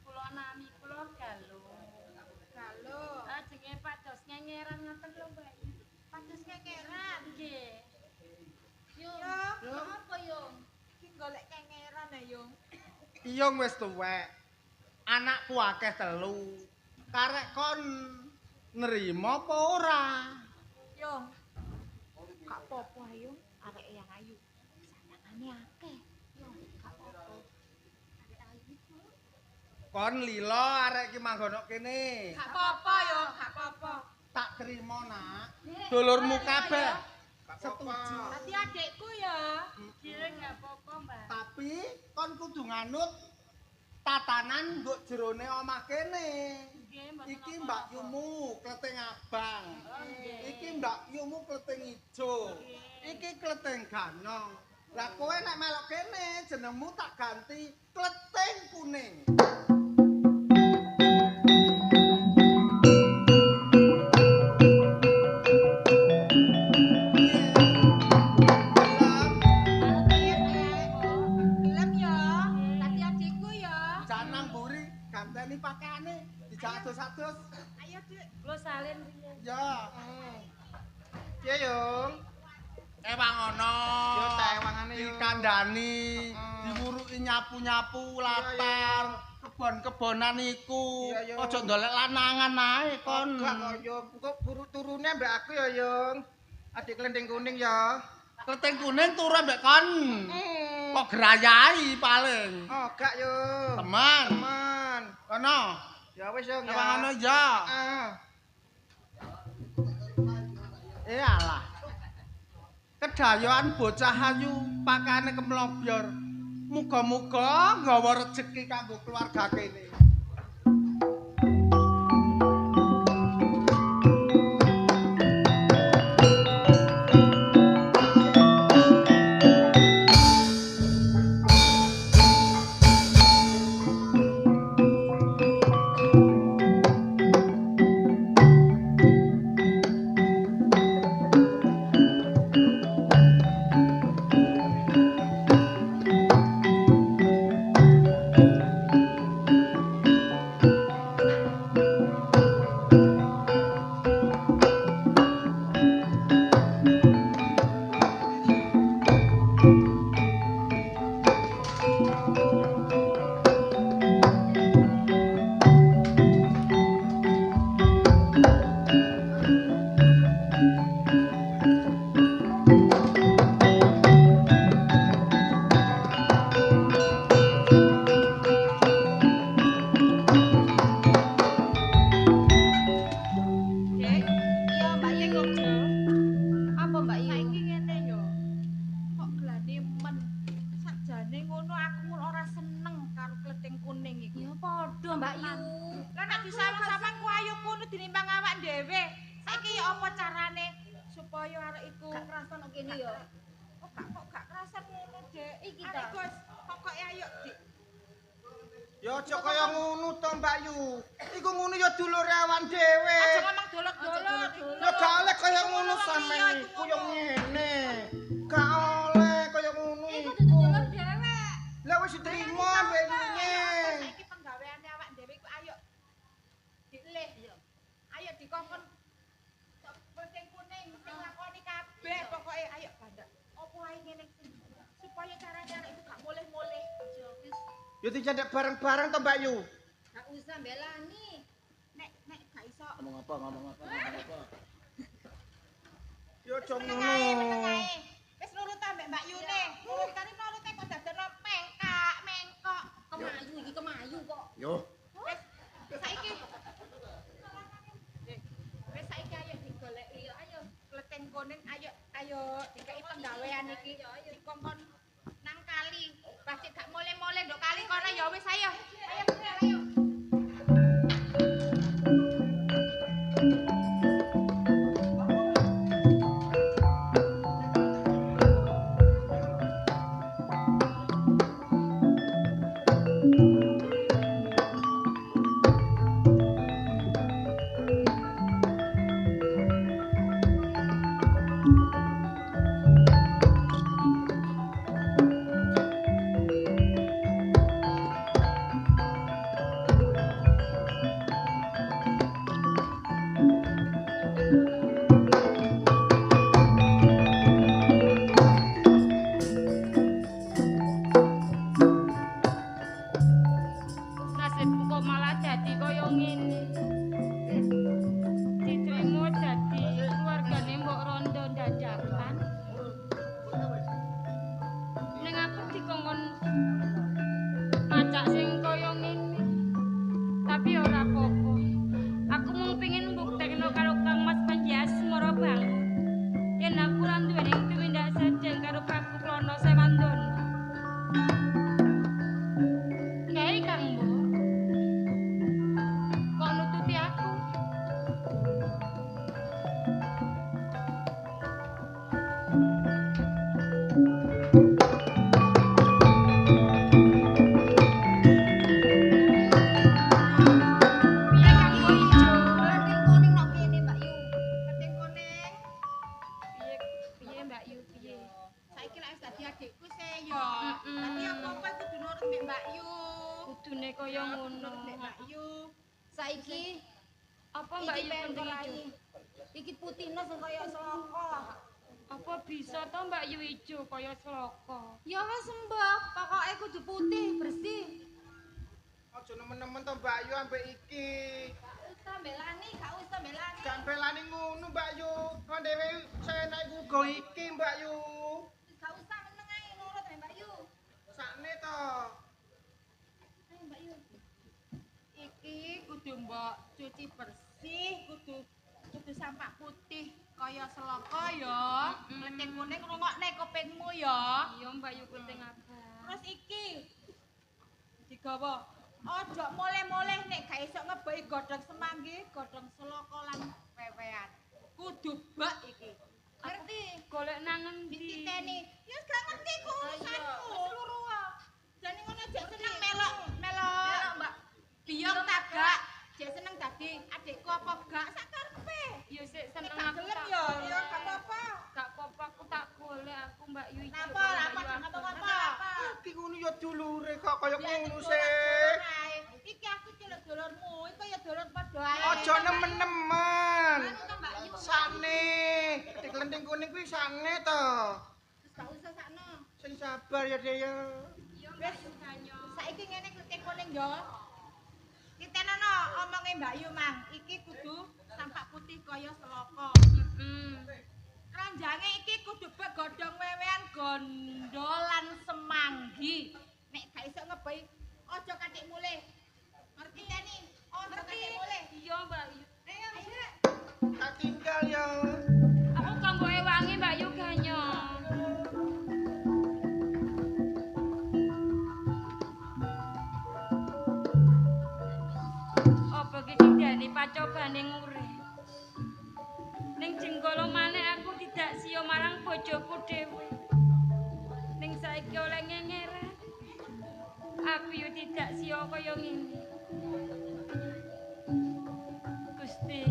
Kula nami kula Galuh. Galuh. Ajenge pados ngengeran ngoten lho, Mbak Yu. Pados ngengeran. Nggih. Yo, apa yo? Iki golek kengeran ya, Yung. Iyong wis tuwek. Anakku akeh telu. Karek kon nerima apa ora? Yung. Gak apa-apa, Yung. Arek yang ayu. Sandangane akeh. Yung, gak apa-apa. Arek ayu iku. Kon lilo arek iki manggon kene. Gak apa-apa, Yung, gak apa-apa. Tak terima, Nak. Dulurmu kabeh. Setuju. Dadi adikku ya. Giring gak apa-apa, Mbak. Tapi kon kudu nganut tatanan nggo jerone omah kene. Iki Mbak Yumu kleting abang. Iki Mbak Yumu kleting ijo. Iki kleting ganong. Lah kowe nek melok kene jenengmu tak ganti kleting kuning. Gelem ya. Dadi adikku ya. Jangan mburi ganteni pakaiane dijak adus-adus. Ayo, Dik. Kula salin riyen. Ya. Piye, Yung? Ewang ana. Yo tak ewangane yo. Dikandani, diwuruki nyapu-nyapu latar, kebon-kebonan iku. Aja ndolek lanangan ae kon. Gak kok, Yung. Kok buru turune mbek aku ya, Yung. Adik klending kuning ya. Kleting kuning turu mbek kon. Kok grayai paling. Oh, gak, Yung. Teman. Teman. Kono. Ya wis, Yung. Ewang ana ya. Heeh. Eh alah. Kedayoan bocah ayu pakane kemlobyor. Muga-muga nggawa rejeki kanggo keluarga kene. Dek, iya Mbak Yu. Apa Mbak Yu? Saiki ngene yo. Kok gelane men. Sakjane ngono aku ngono ora seneng karo kleting kuning iku. Ya padha, Mbak Yu. Lah nek disawang-sawang ku ayu kono dinimbang awak dhewe. Saiki ya apa carane supaya arek iku Gak kerasa nek kene yo. Oh, gak kok gak kerasa ngono, Dek. Iki Arek ta. iku wis pokoke ayo, Dik. Ya aja kaya ngono to, Mbak Yu. Iku ngono ya dulure awan dhewe. Aja ngomong dolok-dolok. Ya gak oleh kaya ngono sampean iku yo ngene. Gak oleh kaya ngono Iku iku. dulur dhewe. Lah wis diterima mbek yune. Saiki penggaweane awak dhewe iku ayo dilih. Ayo dikongkon kleting kuning sing lakoni kabeh pokoke ayo bandak. Opo ae ngene supaya carane arek iku gak mulih-mulih. Ya dicedak bareng-bareng to, Mbak Yu. Gak usah mbelani. Nek nek gak iso Ngomong apa, ngomong apa, ngomong apa. Ya aja meneng ae, meneng ngono. ae. Wis nurut ta mbek Mbak Yune. Nurutane nurute kok dadekno mengkak, mengkok. Kemayu iki kemayu kok. Yo. Wis saiki. Wis saiki ayo digoleki ayo kleting kuning ayo ayo dikeki penggawean iki dikongkon nang kali. Pasti gak mole-mole ndok kali kono ya wis ayo. Ayo budal ayo. kaya ngono. Mbak Yu. Saiki apa Mbak Yu penting ijo? Iki putihno sing kaya seloko. Apa bisa to Mbak Yu ijo kaya seloko? Ya wis mbah, pokoke kudu putih, bersih. Aja nemen-nemen to Mbak Yu ambek iki. Gak usah belani, gak usah belani. Gak belani ngono Mbak Yu. Kon dhewe senak iku uga iki Mbak Yu. Gak usah meneng ae nurut Mbak Yu. Sakne to. Ayo Mbak Yu. Iki kudu mbok cuci bersih, kudu sampak putih kaya seloko ya. Kleting kuning ngrungokne kupingmu ya. Iya Mbak Yu kleting abang. Terus iki digawa. Ojo mulih-mulih nek gak iso ngebeki godhong semanggi, godhong seloko lan wewean. Kudu bak iki. Ngerti? Golek nang endi? Dititeni. Ya gak ngerti ku urusanku. Seluruh. Jane ngono jek seneng melok, melok Mbak. Biyong ta gak? Jek seneng dadi adikku apa gak sak karepe. Ya sik seneng aku. Gelem ya, ya gak apa-apa. Gak apa-apa aku tak golek aku Mbak Yu. Napa lah apa? Iki ngono ya dulure kok kaya ngono sih. Iki aku celuk dulurmu, iki ya dulur padha ae. Aja nemen-nemen. Sakne, diklenting kuning kuwi sakne to. Wis gak usah sakno. Sing sabar ya, Dek ya. Wis saiki ngene klenting kuning yo. Titenono omonge Mbak Yu mang, iki kudu sampak putih kaya seloko. Keranjange iki kudu bek godhong wewean gondolan semanggi. Nek gak iso ngebeki aja katik mulih. Ngerti Teni? Aja katik mulih. Iya, Mbak Yu. Ayo, ayo. Tak tinggal ya. Aku kanggo ewangi Mbak Yu ganyo. Apa ki sing dadi pacobane ngurip? Ning Jenggala maneh aku tidak siya marang bojoku dhewe. Ning saiki oleh ngengeran. Aku yo tidak siya kaya ngene. Gusti.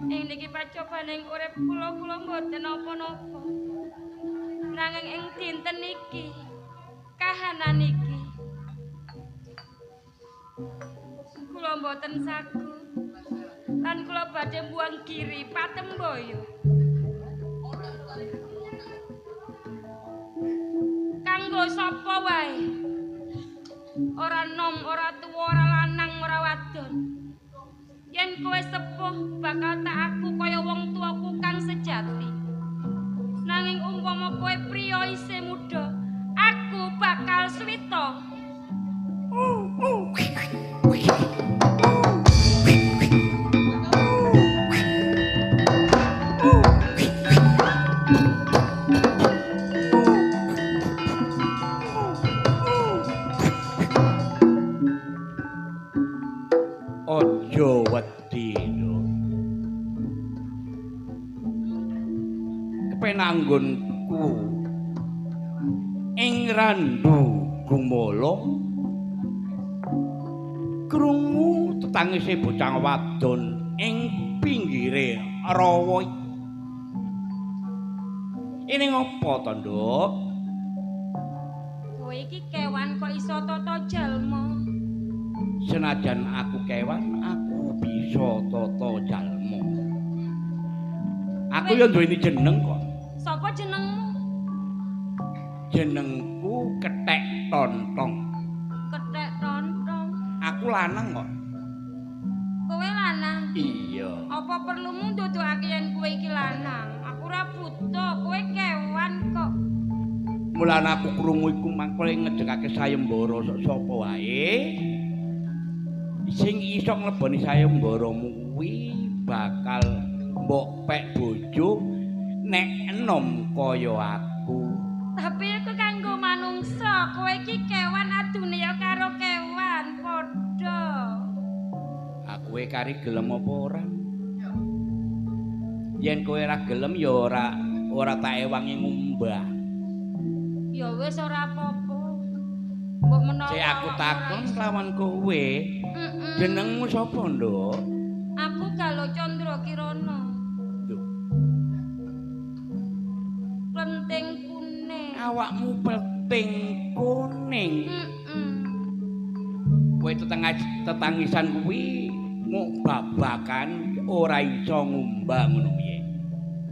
Ing niki pacobane urip kula kula mboten napa-napa. Nanging ing dinten iki kahanan iki kula mboten sagu. Lan kula badhe mbuang giri patemboyo. Kanggo sapa wae? Ora nom, ora tuwa, ora lanang, ora wadon. Yen kowe sepuh bakal tak aku kaya wong tuaku kang sejati. Nanging umpama kowe priya isih muda, aku bakal swita. Aja wedi lho. Kepenanggonku ing Randu Gumala krungu tetangise bocah wadon ing pinggire rawa. Ini ngopo to, Nduk? Kowe iki kewan kok iso tata jalma? Senajan aku kewan, aku bisa tata jalma. Aku ya duweni jeneng kok. Sapa jenengmu? Jenengku Kethek Tontong. Kethek Tontong. Aku lanang kok. Kowe lanang? Iya. Apa perlumu ndudukake yen kowe iki lanang? Aku ora buta, kowe kewan kok. Mulane aku krungu iku mangkole ngedekake sayembara sok sapa wae. Sing iso ngleboni sayembaramu kuwi bakal mbok pek bojo nek enom kaya aku. Tapi iku kanggo manungsa, kowe iki kewan adune ya karo kewan padha. Aku kari gelem apa ora? Yen kowe ora gelem ya ora tak ewangi ngumbah. Ya wis ora apa-apa. Mbok menawa sik aku takon lawan kowe. Jenengmu sapa, Nduk? Aku Galuh Candra Kirana. Lho. Plenting kuning. Awakmu plenting kuning. Kowe tetangisan kuwi mung babakan ora iso ngumbah ngono piye.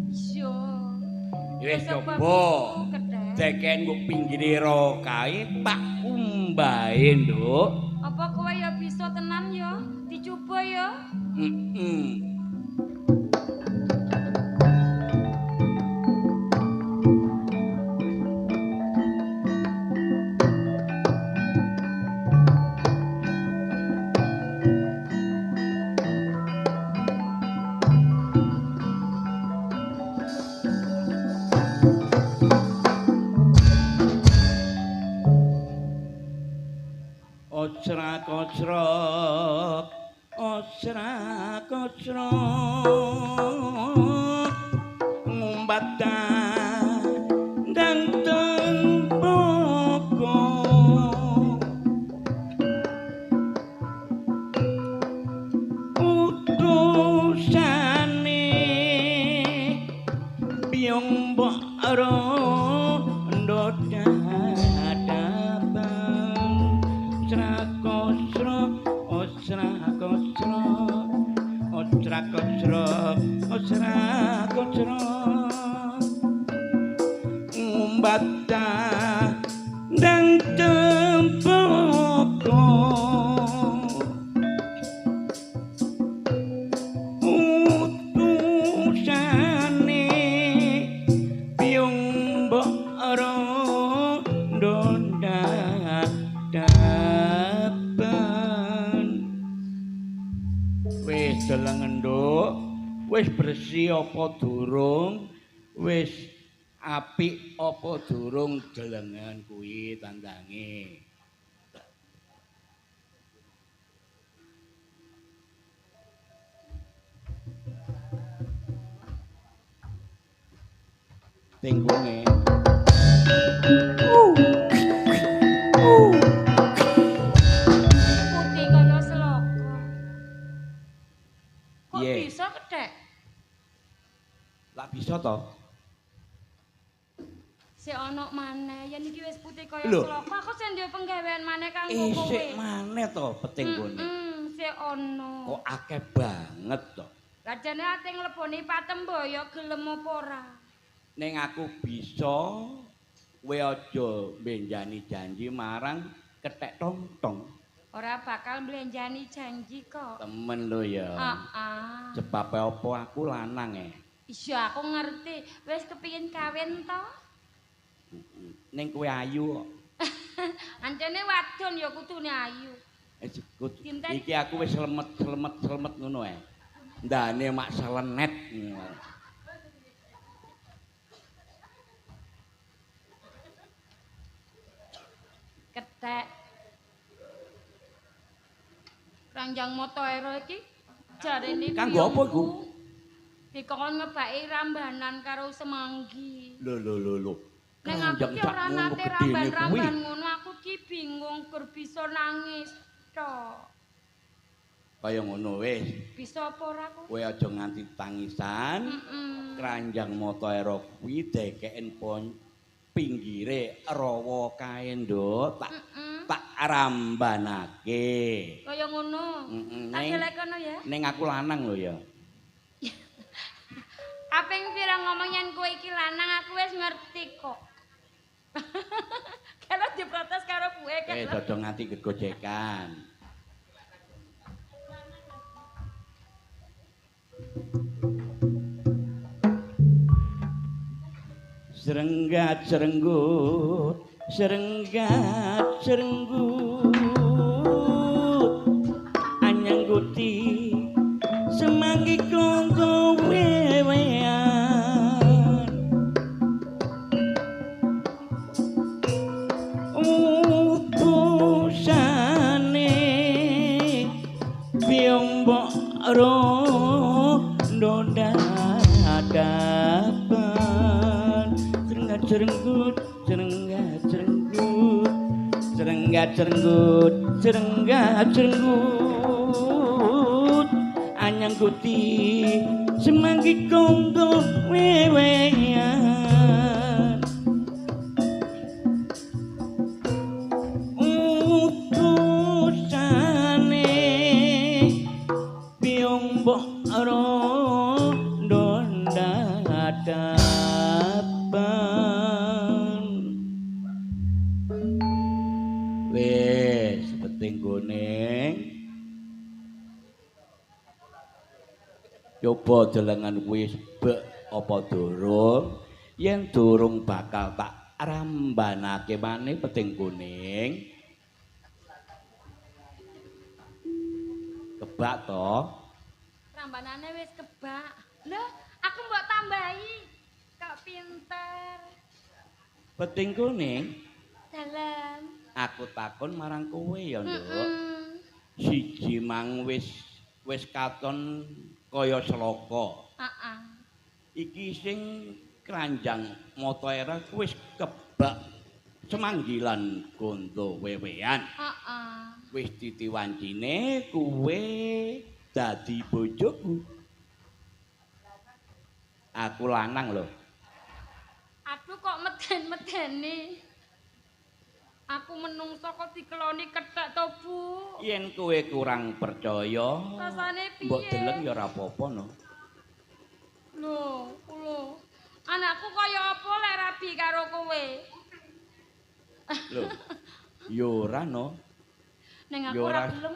Iya. Wis coba. Deken kok pinggire ro kae tak umbahe, Nduk. Apa kowe ya bisa tenan ya? Dicoba ya. Heeh. Osrak-osrok, osrak-osrok, ngumbat dan temboko. Utusane biyong mbok rondo osrak-osrok, osrak-osrok, ngumbat dan temboko. Utusane biyong mbok rondo dadapan. Wis deleng nduk, wis bersih apa durung, wis apik apa durung delengen kuwi tandange. Tenggone. Putih kaya seloko. Kok bisa kethek? Lah bisa to? Sik ana maneh, yen iki wis putih kaya seloko, aku sing duwe penggawean maneh kanggo kowe. Sik maneh to peting gone. Heeh, sik ana. Kok akeh banget to? Lah jane ate ngleboni Patemboyo gelem apa ora? Ning aku bisa, kowe aja mbenjani janji marang kethek tong-tong. Ora bakal mblenjani janji kok. Temen lho ya. Heeh. Sebab apa aku lanang e. Iya, aku ngerti. Wis kepingin kawin to? Ning kowe ayu kok. Ancene wadon ya kudune ayu. Iki aku wis slemet-slemet ngono ae. Ndane mak selenet. Kethek. Ranjang moto ero iki jarene kanggo apa iku? Dikon ngebaki rambanan karo semanggi. Lho lho lho lho. Ning aku ki ora nate ramban-ramban ngono, aku ki bingung gur bisa nangis tok. Kaya ngono wis. Bisa apa ora aku? Kowe aja nganti tangisan. Keranjang moto ero kuwi dekeken pinggire rawa kae, Nduk. Tak rambanake. Kaya ngono. Tak gelekono ya. Ning aku lanang lho ya. Kaping pira ngomong yen kowe iki lanang aku wis ngerti kok. Kalau diprotes karo buke kan. Aja nganti gegojekan. Serenggat serenggut, serenggat serenggut, anyangguti semanggi kongko wewean. Utusane biyong mbok rondo dadapan. Serenggut, serenggat serenggut, serenggat serenggut, serenggat serenggut, anyangguti semanggi kongko wewean. Utusane hadapan. Wis penting kuning. Coba delengan kuwi bek apa durung? Yen durung bakal tak rambanake maneh peting kuning. Kebak to? Rambanane wis kebak. Lho, aku mbok tambahi. Kok pinter. Peting kuning. Dalem. Aku takon marang kowe ya, Nduk. Siji mang wis katon kaya sloka. Heeh. Iki sing kranjang mata era wis kebak semanggilan gondo wewean. Heeh. Wis titiwancine kuwe dadi bojoku. Aku lanang lho. Aduh kok meden-medeni. Aku menungso kok dikeloni kethek to, Bu. Yen kowe kurang percaya, rasane piye? Mbok deleng ya ora apa-apa no. Lho, lho. Anakku kaya apa lek rabi karo kowe? Lho. Ya ora no. Ning aku ora gelem.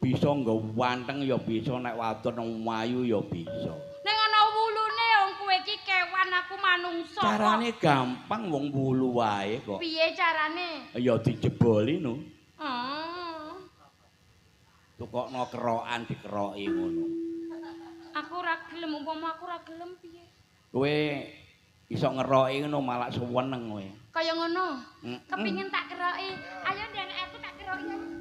Bisa nggo wanteng ya bisa, nek wadon wayu ya bisa. Ning ana wulune wong kowe iki kewan, aku manungsa. Carane gampang, wong wulu wae kok. Piye carane? Ya dijeboli no. Oh. Tukokno kerokan dikeroki ngono. Aku ora gelem, umpama aku ora gelem piye? Kowe iso ngeroki ngono malah suweneng kowe. Kaya ngono. Kepingin tak keroki. Ayo ndek aku tak keroki.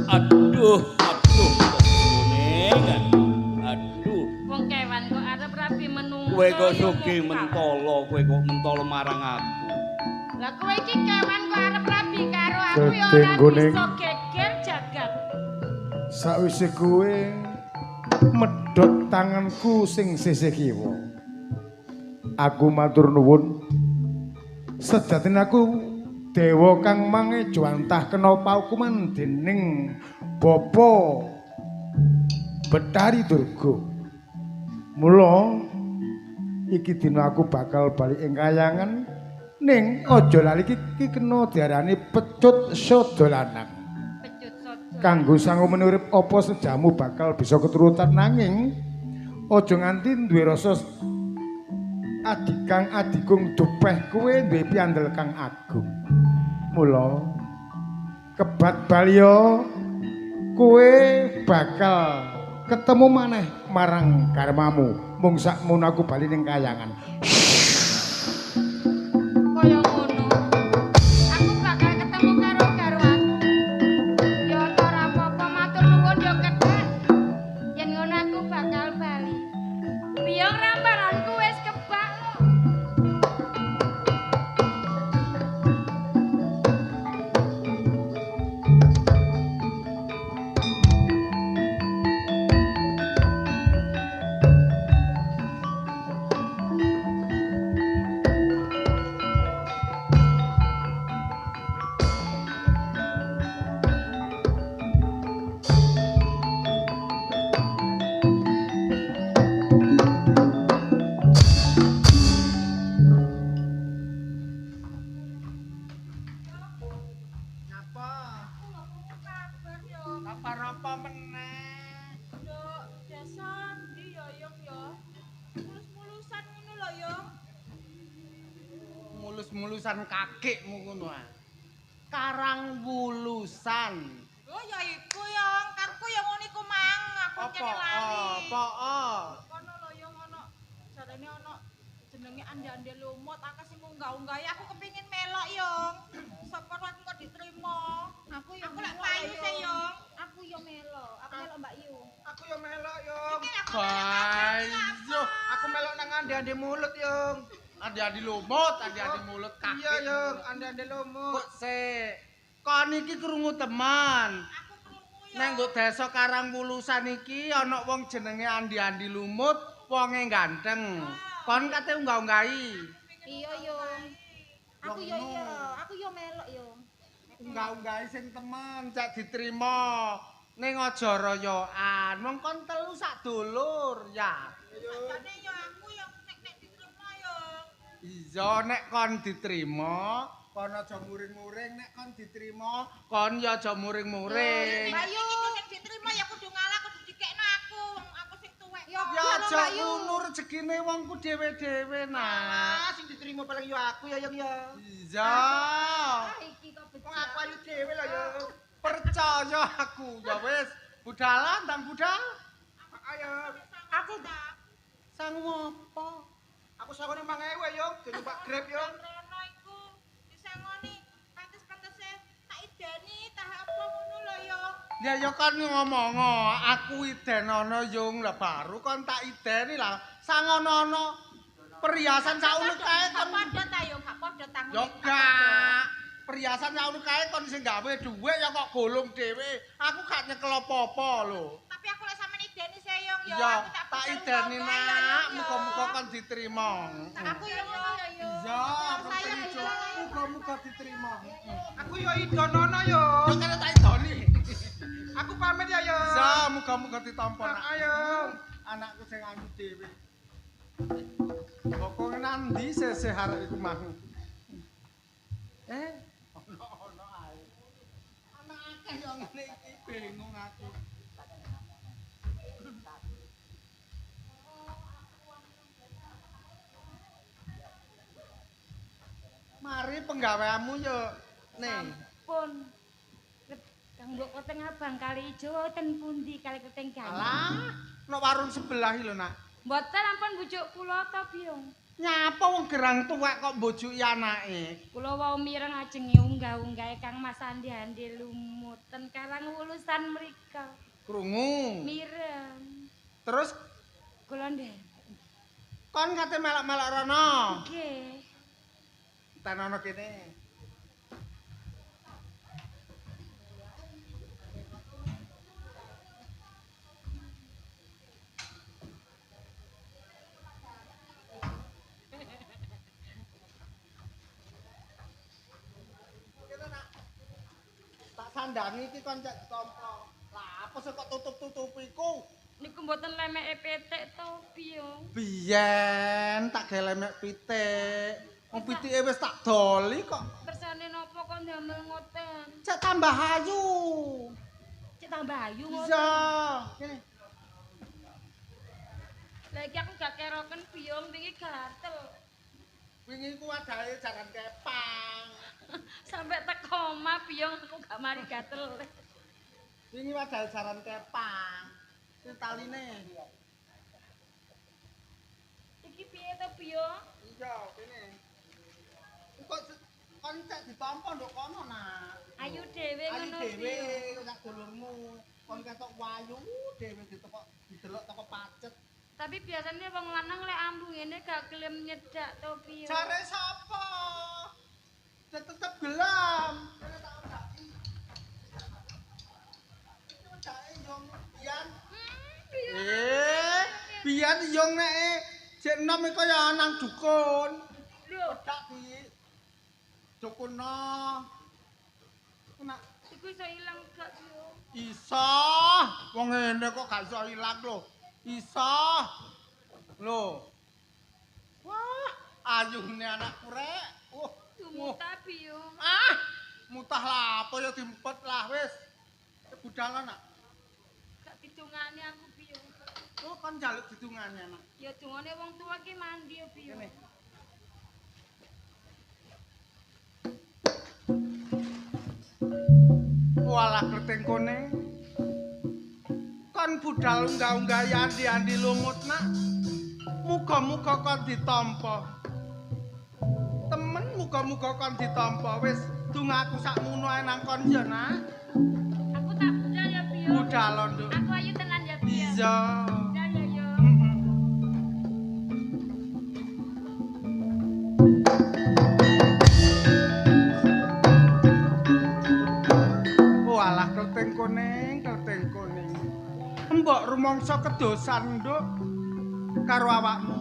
Aduh, aduh, kuning. Aduh. Wong kewan kok arep rabi menungso. Kowe kok sugih mentala, kowe kok mentala marang aku. Lah kowe iki kewan kok arep rabi karo aku ya ora bisa geger jagat. Sakwise kowe medhot tanganku sing sisih kiwa. Aku matur nuwun. Sejatine aku dewa kang mangejwantah kena paukuman dening Bapa Betari Durga. Mula iki dina aku bakal bali ing kayangan, ning aja lali iki kena diarani pecut sada lanang. Pecut sada. Kanggo sangu menurip apa sejamu bakal bisa keturutan, nanging aja nganti duwe rasa adikang adigung dupeh kowe duwe piandel kang agung. Mula kebat balya kowe bakal ketemu maneh marang karmamu. Mung sakmono aku bali ning kayangan. Kaya ngono. Aku bakal ketemu karo garwaku. Ya ora apa-apa, matur nuwun ya kethek. Yen ngono aku bakal bali. Biyong rambaranku wis kebak lho. Mulus-mulusan kakekmu ngono ah. Karang wulusan. Oh ya iku ya, karepku ya ngono iku mang, aku kene lali. Apa? Kono lho ya ngono. Jarene ono jenenge ande-ande lumut, aku sing munggah-unggahi aku kepingin melok yo. Sapa aku kok diterima. Aku yo aku lek payu sih yo. Aku yo melok, aku melok Mbak Yu. Aku yo melok yo. Bayu, aku melok nang ande-ande mulut yo. Andi-andi lumut, andi-andi mulut kakek. Iya, yo, andi-andi lumut. Kok sik. Kon iki krungu teman. Aku krungu Nang desa Karangwulusan iki ana wong jenenge Andi-Andi Lumut, wonge ganteng. Kon kate unggah-unggahi. Iya yo. Aku yo iya, aku yo melok yo. Unggah-unggahi sing temen cek diterima. Ning aja royokan. Wong kon telu sak dulur ya. Sakjane yo aku yo nek diterima yo. Iya nek kon diterima, kon aja muring-muring, nek kon diterima, kon ya aja muring-muring. Mbak Yu sing diterima ya kudu ngalah, kudu dikekno aku, wong aku sing tuwek. Ya aja ngono rezekine wong ku dhewe-dhewe nak. Sing diterima paling yo aku ya Yung ya. Iya. Iki kok wong aku ayu dhewe lho yo. Percaya aku ya wis, budalan ndang budal. Ayo. Aku sangu apa? Aku sangone 5000 yo, numpak Grab yo. Rono iku disangoni pantes-pantese tak ideni tah apa ngono lho yo. Ya ya kon ngomong aku idenono Yung lah baru kon tak ideni lah sangonono perhiasan saunu kae kon padha ta yo gak padha tanggung. Yo gak. Perhiasan saunu kae kon sing gawe dhuwit ya kok golong dhewe. Aku gak nyekel apa-apa lho. Tapi aku lek sampean ideni seyong yo aku tak ideni nak, muga-muga kon diterima. Aku yo ngono ya yo. Iya, aku terima. Muga-muga diterima. Aku yo idonono yo. Yo kene tak idoni. Aku pamit ya yo. Iya, muga-muga ditampa nak. Ayo. Anakku sing ayu dhewe. Kok nandi seseh arek iku mang. Ono-ono ae. Anak akeh yo ngene iki bingung aku. Mari penggaweanmu yo nih. Sampun. Kang mbok koteng abang kali ijo wonten pundi kali keteng ganteng. Alah, nek warung sebelah iki lho nak. Mboten ampun bujuk kula to, Biyung. Nyapa wong gerang tuwek kok mbujuki anake? Kula wau mireng ajenge unggah-unggahe Kang Mas Andi-Andi Lumut ten Karangwulusan mriko. Krungu. Mireng. Terus kula ndherek. Kon kate melok-melok rono. Nggih. Tenono kene. Sandangi iki kon cek ditampa. Lah apa sih kok tutup-tutupi iku? Niku mboten lemeke pitik to, Biyung. Biyen tak gawe lemek pitik. Wong pitike wis tak doli kok. Kersane napa kok ndamel ngoten? Cek tambah ayu. Cek tambah ayu ngoten. Iya, kene. Lah iki aku gak keroken Biyung, wingi gatel. Wingi ku wadahe jaran kepang. Sampai teko omah Biyung aku gak mari gatel. Wingi wadahe jaran kepang. Iki taline. Iki piye to Biyung? Iya, kene. Kok kon cek ditampa nduk kono nak. Ayu dhewe ngono. Ayu dhewe sak dulurmu. Kon ketok wayu dhewe ditekok didelok teko pacet. Tapi biasanya wong lanang lek ambu ngene gak gelem nyedak to Biyung. Jare sapa? Tetep gelem. Kene tak wedaki. Iki wedake yo biyen. Biyen yo nek jek enom iku ya nang dukun. Lho, wedak di dukunno. Nak iku iso ilang gak yo? Iso. Wong ngene kok gak iso ilang lho. Iso. Lho. Wah, ayune anakku rek. Wah, mutah Biyung. Ah, mutah lah apa ya diempet lah wis. Budal nak. Gak didungane aku Biyung. Oh, kon njaluk didungane anak. Ya dungane wong tuwa ki mandi ya Biyung. Kene. Walah kleting kuning. Kon budal unggah-unggahi andi-andi lumut nak. Muga-muga kon ditampa. Temen muga-muga kon ditampa. Wis dongaku sakmono ae nang kon ya nak. Aku tak budal ya Biyung. Budal nduk. Aku ayu tenan ya Biyung. Iya. Budal ya yo. Walah kleting kuning. kuning, kleting kuning. Mbok rumangsa kedosan, Nduk, karo awakmu.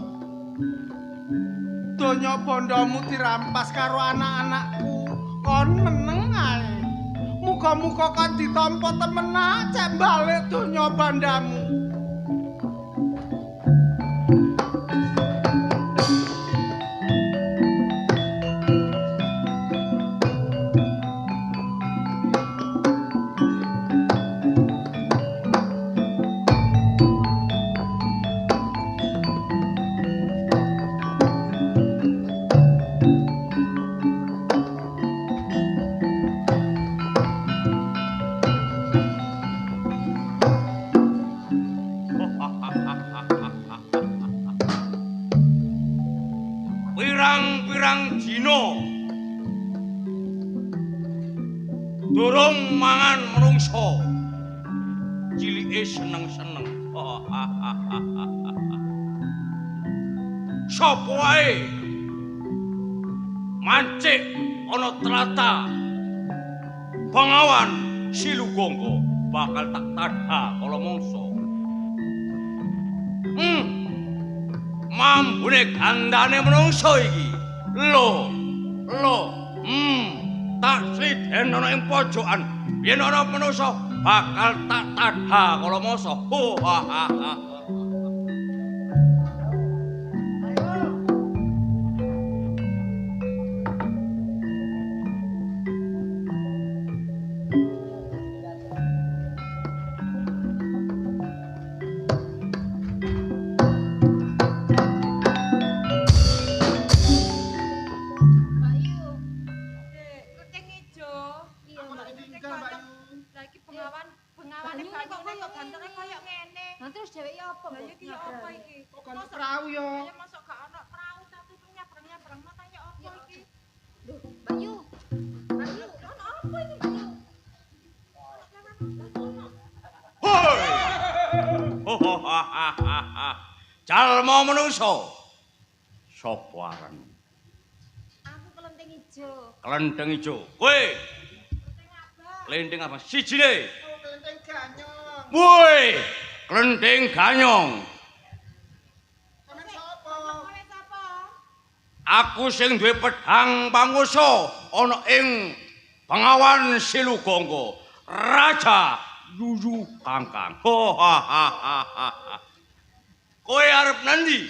Donya bondomu dirampas karo anak-anakku. Kon meneng ae. Muga-muga kon ditampa temenan cek balik donya bandamu. Pirang-pirang dina durung mangan menungso, cilike seneng-seneng. Sapa wae mancik ana tlatah Bengawan Silugangga bakal tak tadha kala mangsa. Mambune gandane menungso iki. Lho, lho, tak sliden ana ing pojokan. Yen ana menungso bakal tak tadha kala mangsa. Ho ha ha ha. Jalma menungso. Sapa aran? Aku Klenteng Ijo. Klenteng Ijo. Kowe? Klenteng Abang. Klenteng Abang sijine. Oh, Klenteng Ganyong. Woi, Klenteng Ganyong. Sampeyan sapa? Kowe sapa? Aku sing duwe pedhang panguwasa ana ing Bengawan Silugangga, Raja Yuyu Kangkang. Ho ha ha ha ha. Kowe arep nandi?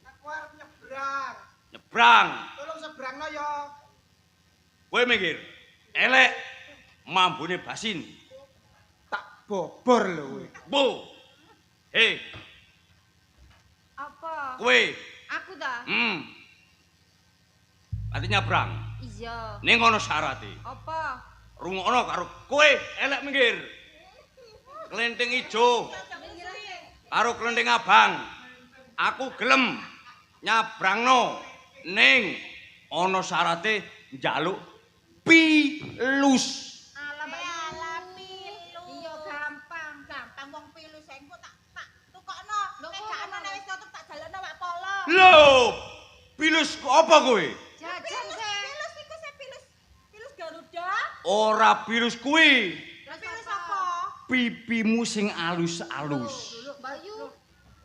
Aku arep nyebrang. Nyebrang. Tolong sebrangno ya. Kowe minggir. Elek mambune basin. Tak bobor lho kowe. Bu. Hei. Apa? Kowe. Aku ta? Ati nyabrang. Iya. Ning ana syarate. Apa? Rungokno karo kowe elek minggir. Klenteng ijo. Karo klenteng abang. Aku gelem nyabrangno ning ana syarate njaluk pilus. Alah pilus. Iya gampang, gampang wong pilus engko tak tukokno. Nek gak ana nek wis tutup tak jalukno Pak Polo. Lho, pilus apa kowe? Jajan se. Pilus iku se pilus. Pilus Garuda. Ora pilus kuwi. Pilus apa? Pipimu sing alus-alus.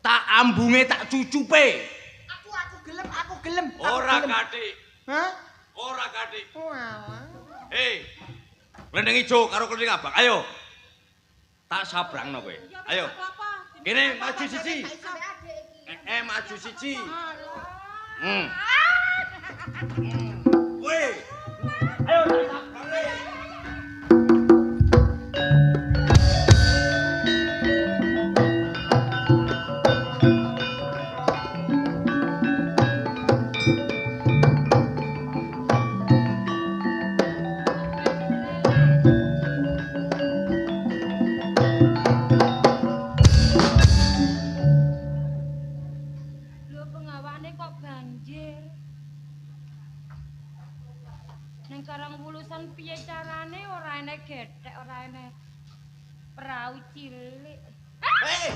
Tak ambunge tak cucupe. Aku gelem, aku gelem. Ora kathik. Hah? Ora kathik. Walah. Hei. Klenteng ijo karo klenteng abang. Ayo. Tak sabrangno kowe. Ayo. Kene maju siji. Maju siji. Kowe. Ayo tak sabrangno. Piye carane ora enek gethek, ora enek prau cilik. Hei.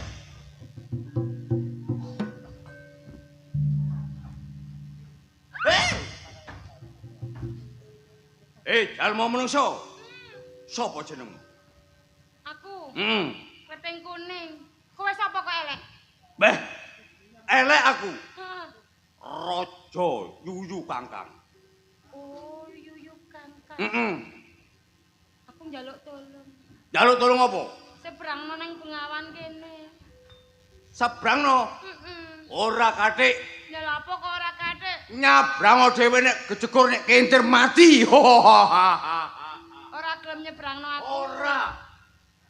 Hei. Hei, jalma menungso. Sapa jenengmu? Aku. aku. Heeh. Kleting kuning. Kowe sapa kok elek? Beh. Elek aku. Heeh. Raja Yuyu Kangkang. Oh, Yuyu Kangkang. Heeh. Aku njaluk tolong. Njaluk tolong apa? Sebrangno nang Bengawan kene. Sebrangno? Heeh. Ora kathik. Lha lha apa kok ora kathik? Nyabrang dhewe nek kejegur nek kentir mati. Ora gelem nyebrangno aku. Ora.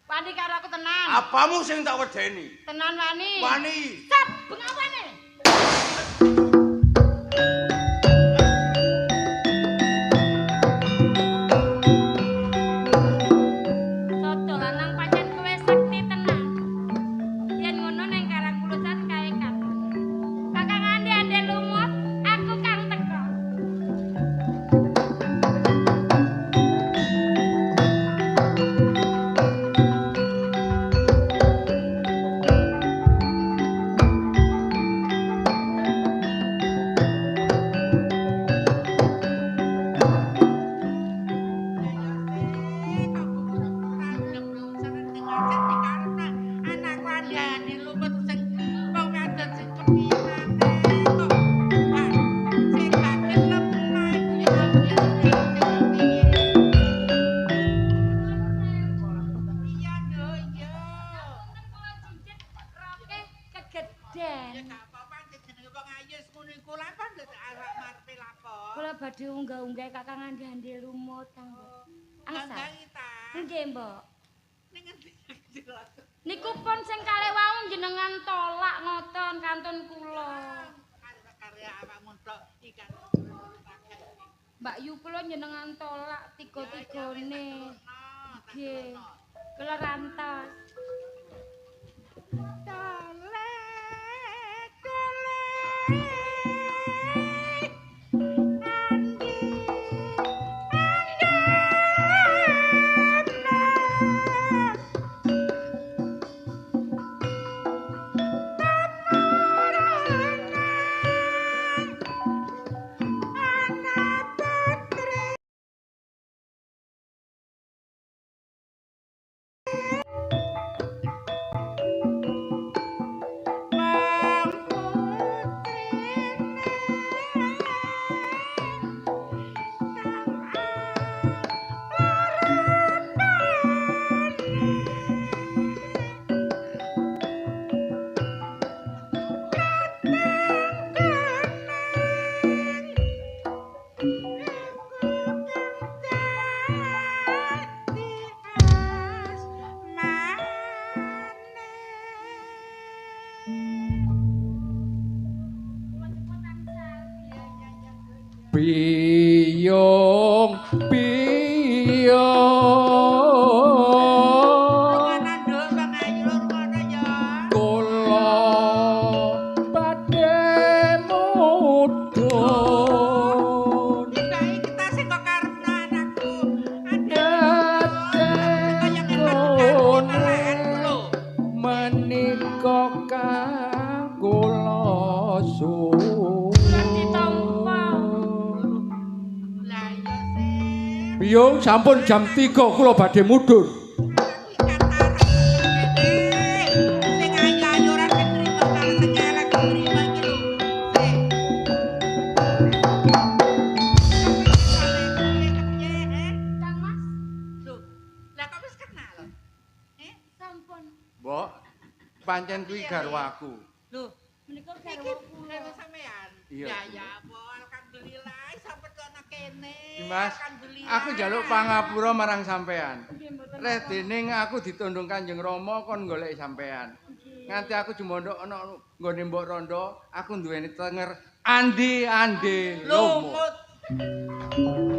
Wani karo aku tenan. Apamu sing tak wedeni? Tenan wani. Wani. Sap Bengawane. Soto lanang pancen kowe sekti tenan. Yen ngono nang Karangkulusan kae katon. Kakang ande-ande lumut, aku kang teko. Kula badhe unggah-unggah Kakang ande-ande lumut Kang. Angsal. Nggih, Mbok. Niku pun sing kalih wau jenengan tolak ngoten kantun kula. Mbak Yu kula jenengan tolak tiga-tigane. Nggih. Kula rantos. Biyung biyung kula badhe mudhun menika kang kula suwun. Biyung sampun jam 3 kula badhe mudhun. Kang Mas. Lho, lah kok wis kenal? Sampun. Mbok, pancen kuwi garwaku. Lho, menika garwa kula. Sampean. Iya. Ya ya apa alhamdulillah sampe ana kene. Mas, aku njaluk pangapura marang sampean. Reh dening aku ditundung Kanjeng Rama kon golek sampean. Nganti aku jumondok ana nggone Mbok Rondo, aku duweni tenger andi-andi lumut. Lumut.